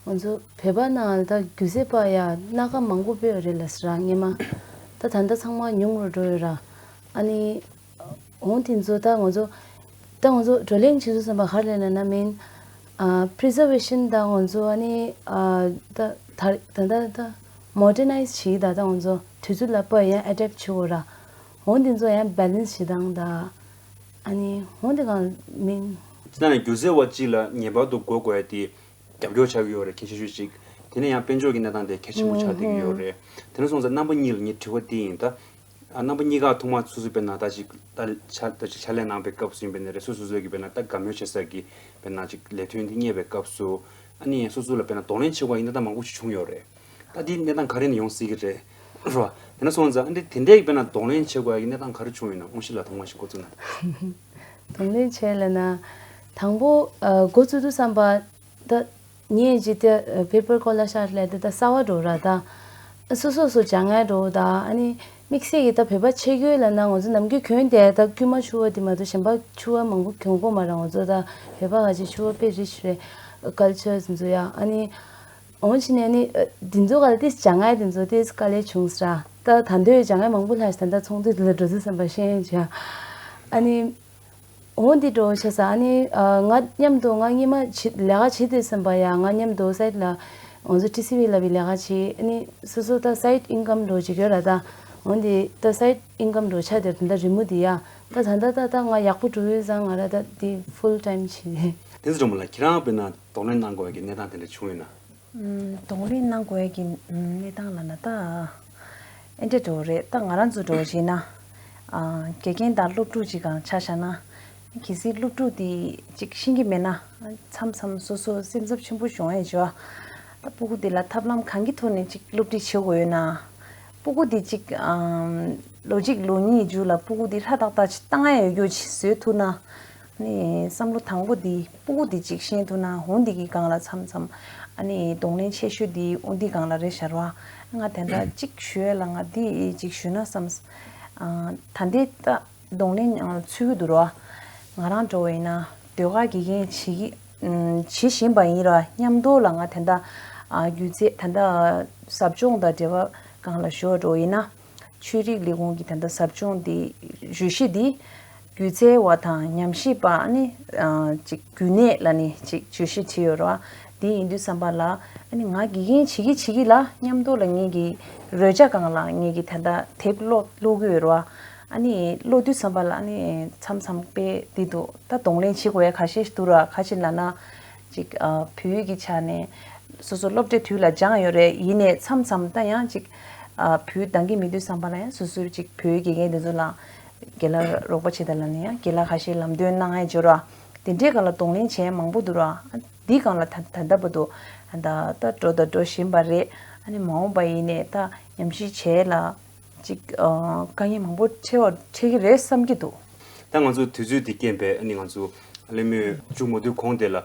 ང་ཚོ་བོད་པ་ནང་ལ་ད་སྒྱུ་རྩལ་པ་ཡ་སྣ་ཁ་མང་པོ་སྤེལ་བ་རེད་ལ་ཟེར་ར་སྔོན་མ། ད་ད་ལྟ་ཚང་མ་ཉུང་རུ་འགྲོ་ཡོད་ར། ཨ་ནི་འོང་དེ་ཚོ་ད་ང་ཚོ་ད་ང་ཚོ་བགྲོ་གླེང་བྱེད་དུས་ཙམ་པ་ག་རེ་ལབ་ན་མིན་ཨ་པི་རི་ཛར་ཝེ་ཤན་ད་ང་ཚོ་ཨ་ནི་ཨ་ད་ད་ད་ད་ད་མོ་ཌར་ནའི་ཛི་བྱེད་ད་ད་ང་ཚོ་དུས་ཚོད་ལ་བབ་ཡང་ཨེ་ཌེབ་བྱེད་དགོས་ར། འོང་དེ་ཚོ་ཡང་བེ་ལེན་སི་བྱེད་སྟངས་ད་ཨ་ནི་འོང་དེ་གང་མིན། ཅི་ད་ནི་སྒྱུ་རྩལ་བ་གཅིག་ལ་ངེས་པར་དུ་དགོས་དགོས་ཡ་དེ། རྒྱབ་སྐྱོར་ཆགས་ཀྱི་ཡོད་རེད་གལ་ཆེ་ཤོས་ཅིག་དེ་ནས་ཡང་དཔལ་འབྱོར་གྱི་གནས་སྟངས་དེ་གལ་ཆེན་པོ་ཆགས་བསྡད་ཀྱི་ཡོད་རེད། དེ་ནས་སོང་ཙང་རྣམ་པ་གཉིས་ལ་ངའི་དྲི་བ་འདི་ཡིན་ད། རྣམ་པ་གཉིས་ཀ་ཐོག་མར་སོ་སོ་དཔེར་ན་ད་ཅིག་ད་ཕྱག་ད་ཅིག་ཕྱག་ལས་གནང་པའི་སྐབས་སུ་ཡིན་པ་ནས་རེད། སོ་སོ་སོ་གི་དཔེར་ན་ད་དགའ་མོས་བྱེད་ས་གི་དཔེར་ན་ཅིག་ལས་དོན་འདི་གཉེར་བའི་སྐབས་སུ་ཨ་ནི་སོ་སོ་ལ་དཔེར་ན་གདོང་ལེན་བྱེད་དགོས་ཡ་ཡི་གནས་སྟངས་མང་པོ་ཞིག་བྱུང་ཡོད་རེད། ད་འདི་གནས་སྟངས་ག་རེ་ནས་ཡོང་སྲིད་ཀྱི་རེད་རོ། དེ་ནས་སོང་ཙང་ཨ་འདི་དེ་འདྲའི་དཔེར་ན་གདོང་ལེན་བྱེད་དགོས་ཡ་གི་གནས་སྟངས་ག་རེ་བྱུང་ཡོད་ན་དངོས་གཞི་ལ་ཐོག་མར་ཞིག་འགོ་བཙུགས་ན། གདོང་ལེན་བྱས་ལབ་ན། དང་པོ་ཨ་འགོ་བཙུགས་དུས་ཙམ་པ། ད་ངས་ཅི་སྟེ་པེ་པར་ཀོ་ལ་ཤར་ལས་དེ་ད་གསར་བ་འགྲོ་ར་ད། སོ་སོ་སོ་སྦྱང་ཡ་འགྲོ་ད་ཨ་ནི་དམིགས་བསལ་གྱི་ད་བོད་པ་ཆས་གོས་ལབ་ན་ང་ཚོ་ནམ་རྒྱུན་གྱོན་བསྡད་ད་དཀྱུས་མ་ཕྱུ་པ་དེ་མ་གཏོགས་གཞན་པ་ཕྱུ་པ་མང་པོ་གྱོན་གོ་མ་ར། ང་ཚོ་ད་བོད་པ་ག་ཅིག་ཕྱུ་པ་དཔེ་རིཆ་རེད། ཀལ་ཅར་ཚོ་ཡ་ཨ་ནི་འོང་ཕྱིན་ནས་ཨ་ནི་འདི་ཚོ་ག་ལ་ཏིས་སྦྱང་ཡ་དེ་ཚོ་ཏིས་དཀའ་ལས་བྱུང་ས་ར། ད་ད་འདོད་སྦྱང་ཡ་མང་པོ་ལྷག་ཞིག་ད་ད་ཚོགས་འདུ་དེ་ལ་འགྲོ་དུས་ཙམ་པ་ཤེས་ཡོན་བྱ་ཨ་ནི། འོ་འདི་འགྲོ་ཆ་ས་ཨ་ནི་ང་མཉམ་དུ་ང་སྔོན་མ་བྱེད་ལས་ཀ་བྱེད་དུས་ཙམ་པ་ཡ་ང་མཉམ་དུ་སའིཌ་ལ་ང་ཚོ་ཊི་སི་ཝི་ལབ་པའི་ལས་ཀ་བྱེད་ཨ་ནི་སོ་སོ་ད་སའིཌ་ཨིན་ཀམ་འགྲོ་བྱེད་ཀྱི་ཡོད་ར། ད་འོ་འདི་ད་སའིཌ་ཨིན་ཀམ་འགྲོ་ཆ་དེར་ད་ལྟ་རི་མོ་འདི་ཡ་ད་ད་ད་ད་ད་ང་ཡག་པོ་འགྲོ་ཡོད་ཙང་ང་ར་ད་འདི་ཕུལ་ཊའིམ་བྱེད། དེ་ཚོ་འགྲོ་མ་ལ་ཁྱེད་རང་དཔེར་ན་གདོང་ལེན་གནང་དགོས་ཀྱི་གནས་སྟངས་དེ་འདྲ་བྱུང་ཡོད་ན། གདོང་ལེན་གནང་དགོས་ཀྱི་གནས་སྟངས་ལ་ན་ད། ཨེ་འདྲ་འགྲོ་རེད་ད་ང་རང་ཚོ་འགྲོ་བྱས་ན། དགེ་རྒན་དང་སློབ་ཕྲུག་ཅིག་གང་ཆ་བཞག་ན། གལ་སྲིད་སློབ་ཕྲུག་དེ་ཅིག་ཤེས་ཀྱི་མེད་ན། མཚམས་མཚམས་སོ་སོ་སེམས་འཚབ་ཆེན་པོ་བྱུང་ཡས་བྱོས། ད་སྤུ་གུ་དེ་ལ་ཐབས་ལམ་གང་གི་ཐོག་ནས་ཅིག་སློབ་ཁྲིད་བྱེད་དགོས་ཡོད་ན། སྤུ་གུ་དེ་ཅིག་ལོ་གཅིག་ལོ་གཉིས་མཇུག་ལ་སྤུ་གུ་དེ་སྲ་ཐག་ཐག་ཅིག་བཏང་ཡས་ཡོད་རྒྱུ་ཅིག་བཟོས་ཐུབ་ན། ནི་བསམ་བློ་དང་པོ་འདི་སྤུ་གུ་འདི་གཅིག་ཤེས་ཐུབ་ན་འོ་འདི་གི་སྒང་ལ་མཚམས་མཚམས་ཨ་ནི་གདོང་ལེན་ཆེ་ཤོས་འདི་འོ་འདི་སྒང་ལ་རེད་ཤག་ར། ང་དེ་འདྲ་གཅིག་ཞུ་ཡ་ལ་ང་འདི་གཅིག་ཞུ་ན་བསམ། ཨ་ད་འདི་ད་གདོང་ལེན་ཨ་ཚུད་ཀྱི་འདུག་ར། ང་རང་འགྲོ་བ་ཡིན་ན་ཟློས་གར་དགེ་རྒན་བྱེད་ཀྱི་ཨ་བྱེད་བཞིན་པ་ཡིན་ར། མཉམ་དུ་ལ་ང་དེ་འདྲ་ཨ་སྒྱུ་རྩལ་དེ་འདྲ་ཟབ་སྦྱོང་དང་འབྲེལ་བ་སྒང་ལ་ཞུ་བ་འགྲོ་བ་ཡིན་ན། ཆོས་རིག་ལས་ཁུངས་ཀྱི་ད་ལྟ་ཟབ་སྦྱོང་འདི་བརྗོད་གཞི་འདི་སྒྱུ་རྩལ་བ་དང་ཉམས་ཞིབ་པ་ཨ་ནི་ཅིག་རྒྱུན་གནས་ལ་ནི་ཅིག་བརྗོད་གཞི་བྲིས་ཡོད་རེད་བ། འདི་ཡིན་དུས་ཙམ་པ་ལ་ཨ་ནི་ང་དགེ་རྒན་བྱེད་ཀྱི་བྱེད་ཀྱི་ལ་མཉམ་དུ་ལ་ངེད་ཀྱི་རོལ་ཆ་སྒང་ལ་ངེད་ཀྱི་ད་ལྟ་དེབ་ཀློག་ཀློག་གི་ཡོད་རེད་བ། ཨ་ནི་ཀློག་དུས་ཙམ་པ་ལ་ཨ་ནི་མཚམས་མཚམས་དཔེ་འདི་འདུག་ད་གདོང་ལེན་བྱེད་དགོས་ཡ་ཁ་ཤས་ཤིག་འདུག་ར། ཁ་ཤས་ལ་ན། ཅིག་ཨ་བོད་ཡིག་གི་ཆ་ནས་སོ་སོ་སློབ་གྲྭའི་དུས་ལ་སྦྱངས་ཡོད་རེད། ཡིན་ནའི་མཚམས་མཚམས་ད་ཡང་ཅིག་ཨ་བོད་འདང་གི་མེད་དུས་ཙམ་པ་ལ་ཡང་སོ་སོའི་ཅིག་བོད་ཡིག་དགེ་རྒན་དེ་ཚོ་ལ་རྒན་ལགས་རོགས་པ་བྱེད་དང་ལབ་ནས་ཡང་རྒན་ལགས་ཁ་ཤས་ལམ་སྟོན་གནང་ཡ་ཡོད་རེད། དེ་འདྲའི་སྒང་ལ་གདོང་ལེན་བྱས་མང་པོ་འདུག་ར། འདིའི་སྒང་ལ་ད་ད་ལྟ་བར་དུ་ད་ད་འགྲོ་ད་འགྲོ་བཞིན་པ་རེད། ཨ་ནི་མ་འོངས་པ་ཡིན་ནའི་ད་ཉམས་ཞིབ་བྱས་ལ། ཅིག་ཨ་དཀའ་ངལ་མང་པོ་འཕྲད་པ་འཕྲད་ཀྱི་རེད་བསམ་གྱི་འདུག་ད་ང་ཚོ་དུས་ཚོད་འདི་རྐྱེན་པས་ཨ་ནི་ང་ཚོ་ གླེང་མོལ་བཅུག་མ་ཐུབ་གོང་དེ་ལ་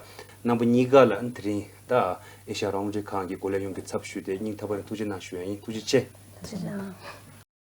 རྣམ་པ་གཉིས་ཀ་ལ་དེ་རིང་ད་ཨེ་ཤ་ཡ་རང་དབང་རྩོད་ཁང་གི་འགོ་ལས་ཡོངས་ཀྱི་ཚབ་ཞུས་ཏེ་སྙིང་ཐག་པ་ནས་ཐུགས་རྗེ་གནང་ཞུ་ཡ་ཡིན། ཐུགས་རྗེ་ཆེ། ཐུགས་རྗེ་གནང་།